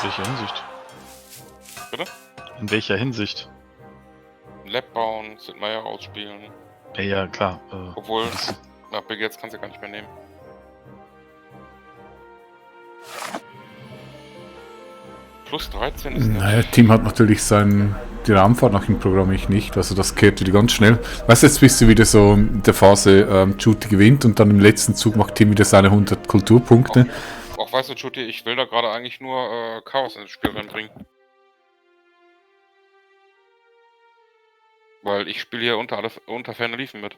Welche Hinsicht? Bitte? In welcher Hinsicht? Lab bauen, Sid Meier ausspielen. Ja, klar. Obwohl, das- na, Bill Gates kannst du gar nicht mehr nehmen. Plus 13 ist Naja, Team hat natürlich die Raumfahrt nach dem Programm ich nicht, also das kehrt wieder ganz schnell. Weißt du, jetzt bist du wieder so in der Phase, Juti gewinnt und dann im letzten Zug macht Team wieder seine 100 Kulturpunkte. Auch weißt du, Juti, ich will da gerade eigentlich nur Chaos ins Spiel reinbringen. Weil ich spiele hier unter ferner Liefen mit.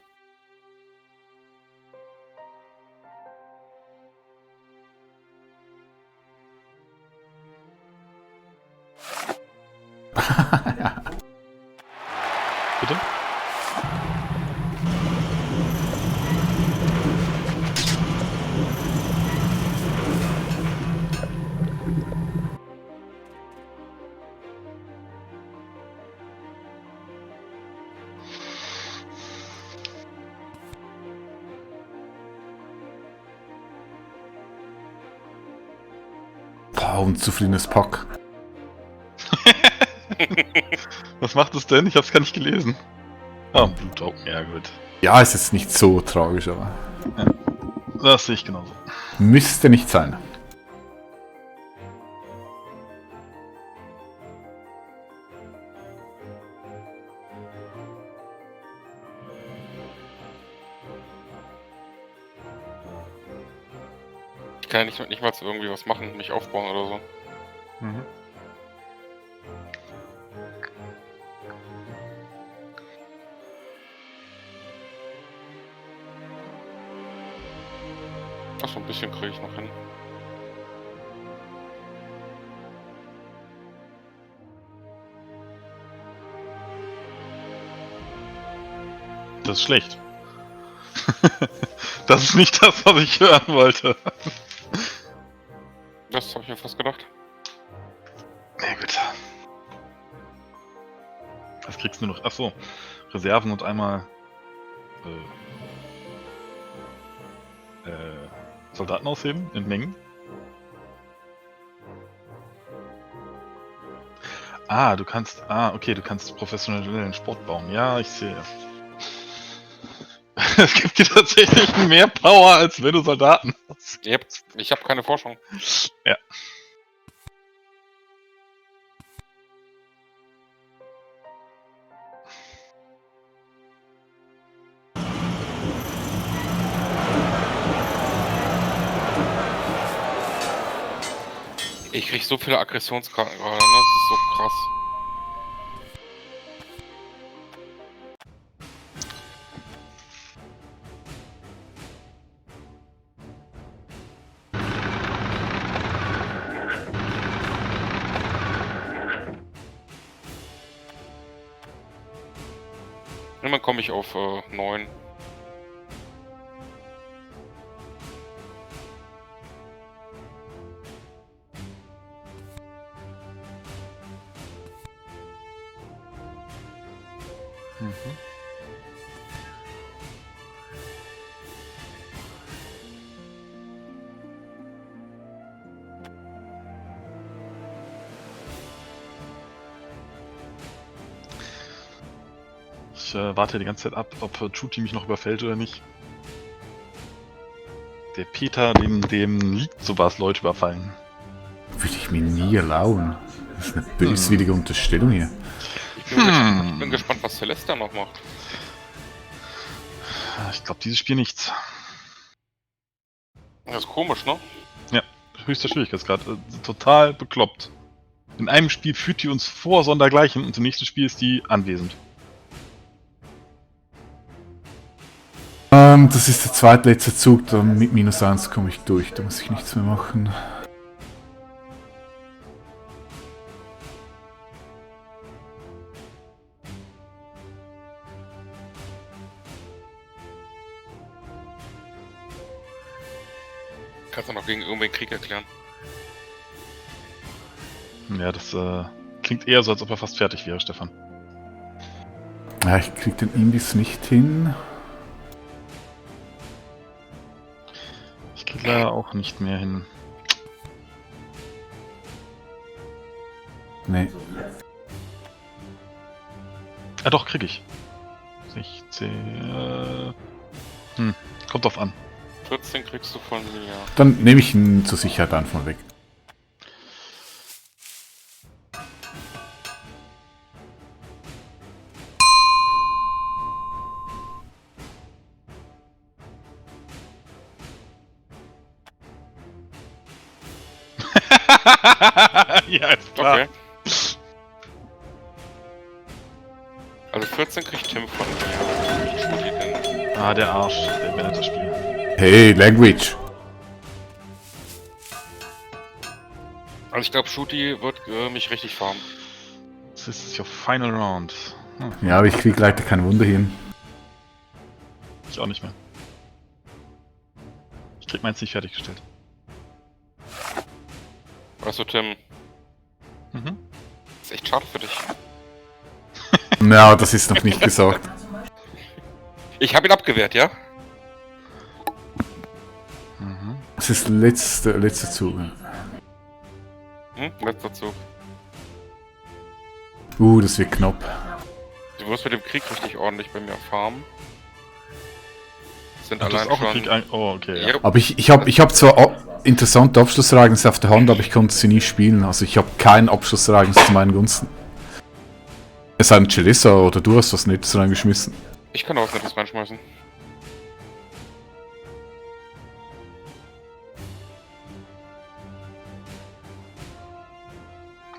Bitte? Boah, unzufriedenes Pack. Was macht es denn? Ich hab's gar nicht gelesen. Ah, Blutaugen, ja gut. Ja, ist jetzt nicht so tragisch, aber Das sehe ich genauso. müsste nicht sein. Ich kann ja nicht mal irgendwie was machen, mich aufbauen oder so. Mhm. Ach, so ein bisschen kriege ich noch hin. Das ist schlecht. Das ist nicht das, was ich hören wollte. Das habe ich mir fast gedacht. Na gut. Was kriegst du noch? Achso, Reserven und einmal Soldaten ausheben in Mengen. Du kannst. Okay, du kannst professionellen Sport bauen. Ja, ich sehe. Es gibt dir tatsächlich mehr Power, als wenn du Soldaten hast. Yep, ich habe keine Forschung. Ja. Ich krieg so viele Aggressionskarten gerade, ne? Das ist so krass. Irgendwann komme ich auf 9. Ich warte die ganze Zeit ab, ob Chuti mich noch überfällt oder nicht. Der Peter, dem liegt sowas, Leute überfallen. Würde ich mir nie erlauben. Das ist eine böswillige Unterstellung hier. Ich bin gespannt, was Celeste noch macht. Ich glaube, dieses Spiel nichts. Das ist komisch, ne? Höchster Schwierigkeitsgrad. Total bekloppt. In einem Spiel führt die uns vor sondergleichen und im nächsten Spiel ist die anwesend. Das ist der zweitletzte Zug, dann mit -1 komme ich durch, da muss ich nichts mehr machen. Kannst du noch gegen irgendwen Krieg erklären? Ja, das klingt eher so, als ob er fast fertig wäre, Stefan. Ja, ich krieg den Imbiss nicht hin. Ich krieg leider auch nicht mehr hin. Nee. Ah doch, krieg ich. 16. Kommt drauf an. 14 kriegst du von mir. Dann nehme ich ihn zur Sicherheit einfach mal weg. Ja, ist klar. Okay. Also 14 kriegt Tim von mir. Wie spielt ihr denn? Ah, der Arsch, der beendet das Spiel. Hey, Language. Also ich glaube, Shooty wird mich richtig farmen. Das ist your final round. Ja, aber ich krieg leider kein Wunder hin. Ich auch nicht mehr. Ich krieg meins nicht fertiggestellt. Weißt du, Tim, Mhm. ist echt schade für dich. Na, das ist noch nicht gesagt. Ich habe ihn abgewehrt, ja? Mhm. Das ist letzter Zug. Letzter Zug. Das wird knapp. Du wirst mit dem Krieg richtig ordentlich bei mir farmen. Sind Ach, du hast allein auch einen schon... Krieg ein... Oh, okay. Ja. Ja, Aber ich hab zwar interessante Abschlussereignisse auf der Hand, aber ich konnte sie nie spielen. Also ich habe kein Abschlussereignis zu meinen Gunsten. Es sei denn, Chelissa oder du hast was Nettes reingeschmissen. ich kann auch was Nettes reinschmeißen.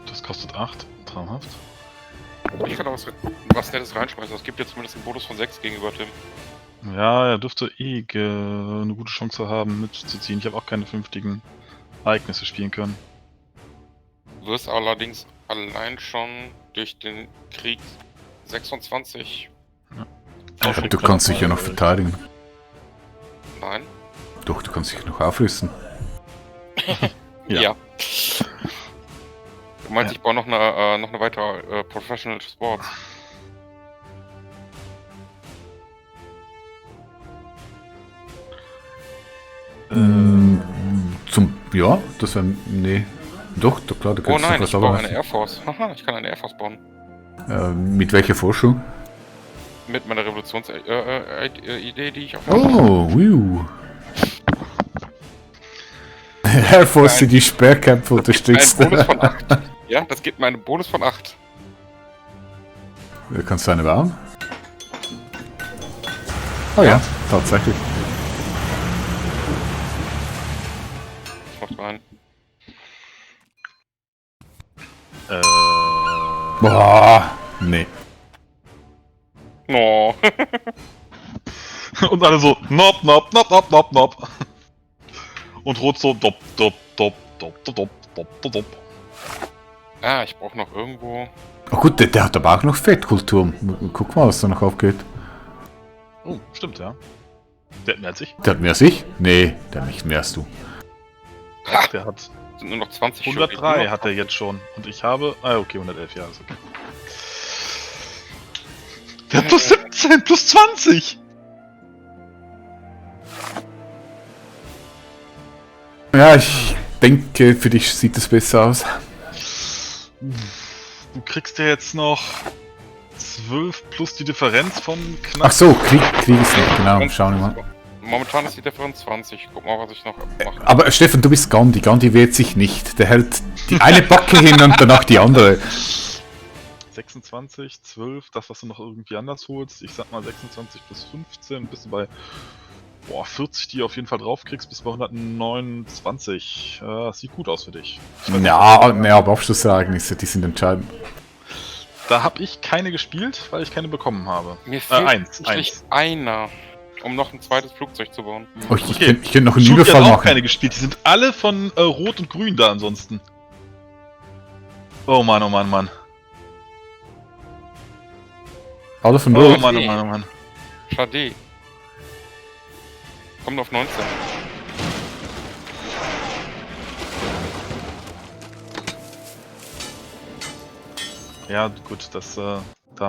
Das kostet 8. Traumhaft. Ich kann auch was Nettes reinschmeißen. Das gibt dir zumindest einen Bonus von 6 gegenüber Tim. Ja, er dürfte eine gute Chance haben, mitzuziehen. Ich habe auch keine vernünftigen Ereignisse spielen können. Du wirst allerdings allein schon durch den Krieg 26... Aber du kannst dich ja noch verteidigen. Nein? Doch, du kannst dich noch aufrüsten. Ja. Du meinst, ich baue noch eine weitere Professional Sports. Ja, das wäre... Nee. Doch, klar, du Oh könntest nein, doch ich was baue eine arbeiten. Air Force. Haha, ich kann eine Air Force bauen. Mit welcher Forschung? Mit meiner Revolutionsidee, die ich auf Oh, Air Force, die Sperrkämpfe unterstützt. Ein Bonus von 8. Ja, das gibt mir einen Bonus von 8. Kannst du eine bauen? Oh ja, tatsächlich. Ich mach rein. Boah, nee. No. Und alle so, nop, nop, nop, nop, nop, nop. Und Rot so, dop, dop, dop, dop, dop, dop, dop, dop. Ah, ich brauche noch irgendwo... Oh gut, der hat aber auch noch Fettkultur. Guck mal, was da noch aufgeht. Oh, stimmt, ja. Der hat mehr als ich. Der hat mehr als ich? Nee, der hat nicht mehr als du. Ha, Der hat sind nur noch 20 103 Stück. hat er jetzt schon. Und ich habe... Ah, okay, 111, ja, ist okay. Der hat plus 17, plus 20! Ja, ich denke, für dich sieht es besser aus. Du kriegst ja jetzt noch 12 plus die Differenz von Ach knapp... so, Krieg ist noch, genau, schauen wir mal. Momentan ist die Differenz 20. Guck mal, was ich noch mache. Aber Stefan, du bist Gandhi. Gandhi wehrt sich nicht. Der hält die eine Backe hin und danach die andere. 26, 12, das, was du noch irgendwie anders holst. Ich sag mal 26 plus 15, bist du bei 40, die du auf jeden Fall drauf kriegst, bis bei 129. Das sieht gut aus für dich. Ja, aber Abschlussereignisse, die sind entscheidend. Da habe ich keine gespielt, weil ich keine bekommen habe. Mir fehlt eins. einer, um noch ein zweites Flugzeug zu bauen. Oh, ich Okay. könnte noch einen Shooty hat Überfall auch machen. keine gespielt, die sind alle von Rot und Grün da ansonsten. Oh Mann, oh Mann, Mann. Alle von Oh Rot. Mann, oh Mann, oh Mann. Schade. Kommt auf 19. Ja, gut, das, da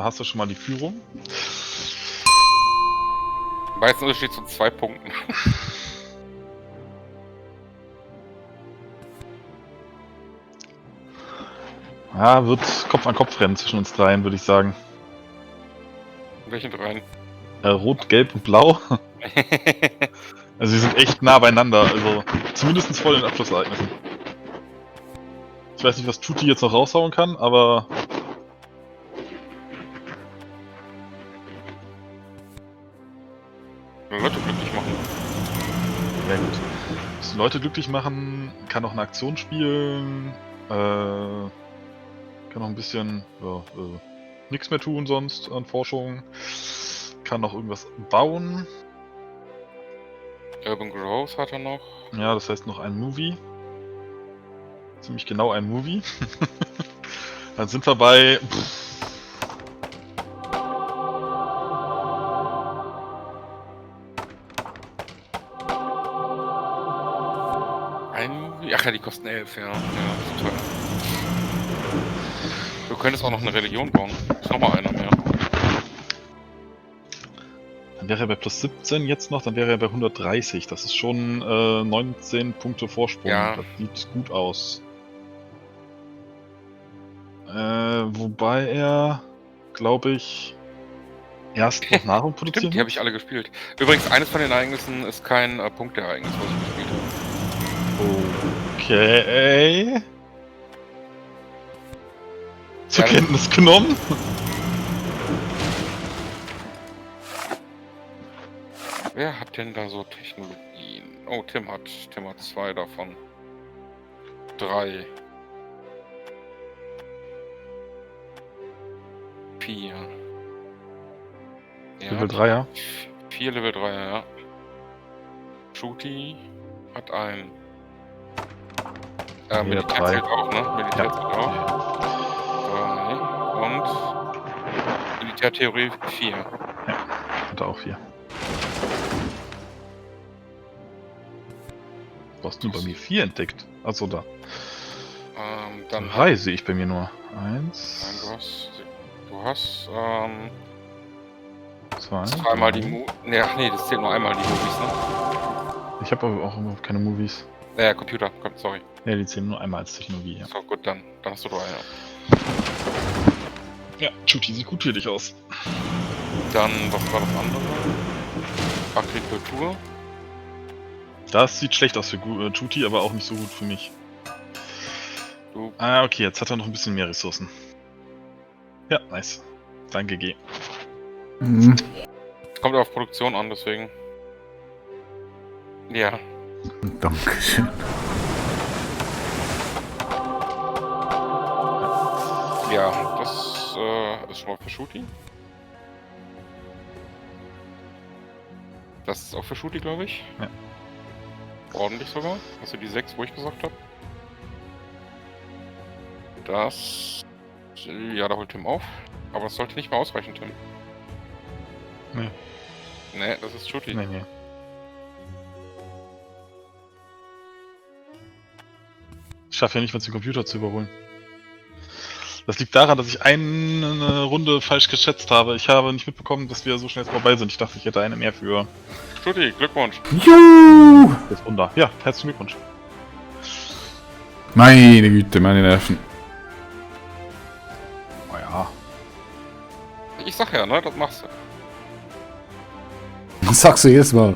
hast du schon mal die Führung. Weißen Unterschied zu 2 Punkten. Ja, wird Kopf an Kopf rennen zwischen uns dreien, würde ich sagen. Welchen dreien? Rot, Gelb und Blau. Also sie sind echt nah beieinander, also zumindest vor den Abschlussereignissen. Ich weiß nicht, was Tutti jetzt noch raushauen kann, aber... Leute glücklich machen. Ja gut. Muss die Leute glücklich machen, kann noch eine Aktion spielen, kann noch ein bisschen nichts mehr tun sonst an Forschung, kann noch irgendwas bauen. Urban Growth hat er noch. Ja, das heißt noch ein Movie. Ziemlich genau ein Movie. Dann sind wir bei... Ach ja, die kosten 11, ja. Ja, das ist teuer. Du könntest auch noch eine Religion bauen. Ist nochmal einer mehr. Dann wäre er bei plus 17 jetzt noch, dann wäre er bei 130. Das ist schon 19 Punkte Vorsprung. Ja. Das sieht gut aus. Wobei er, glaube ich, erst noch Nahrung produzieren Stimmt, die habe ich alle gespielt. Übrigens, eines von den Ereignissen ist kein Punkteereignis, was ich gespielt habe. Okay. Zur Ja, Kenntnis genommen. Wer hat denn da so Technologien? Oh, Tim hat 2 davon. 3. 4. Level 3er. 4 Level 3, ja. Shooty hat einen. Militär drei. zählt auch, ne? Militär Ja. zählt auch. 3. Und Militärtheorie 4. Hat er auch 4. Du hast nur bei mir 4 entdeckt. Achso, da. Dann 3 sehe ich bei mir nur. Nein, 1, du hast 2. zweimal die nee, das zählt nur einmal die Movies, ne? Ich habe aber auch immer keine Movies. Computer, sorry. Ja, die zählen nur einmal als Technologie, ja. So, gut, dann hast du 3, ja. Ja, Chuti sieht gut für dich aus. Dann, was war das andere? Agrikultur. Das sieht schlecht aus für Chuti, aber auch nicht so gut für mich. Du, Okay, jetzt hat er noch ein bisschen mehr Ressourcen. Ja, nice. Danke, G. Mhm. kommt auf Produktion an, deswegen. Ja. Dankeschön. Ja, das ist schon mal für Shooty. Das ist auch für Shooty, glaube ich. Ja. Ordentlich sogar. Also die 6, wo ich gesagt habe. Das... Ja, da holt Tim auf. Aber das sollte nicht mehr ausreichen, Tim. Nee. Nee, das ist Shooty. Nee. Ich schaffe ja nicht mal den Computer zu überholen. Das liegt daran, dass ich eine Runde falsch geschätzt habe. Ich habe nicht mitbekommen, dass wir so schnell vorbei sind. Ich dachte, ich hätte eine mehr für Shooty, Glückwunsch. Juhu! das Wunder. Ja, herzlichen Glückwunsch. Meine Güte, meine Nerven. Naja. Ich sag ja, ne, das machst du. Das sagst du jetzt mal.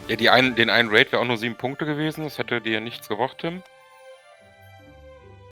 Ja, den einen Raid wäre auch nur 7 Punkte gewesen. Das hätte dir nichts gebracht, Tim.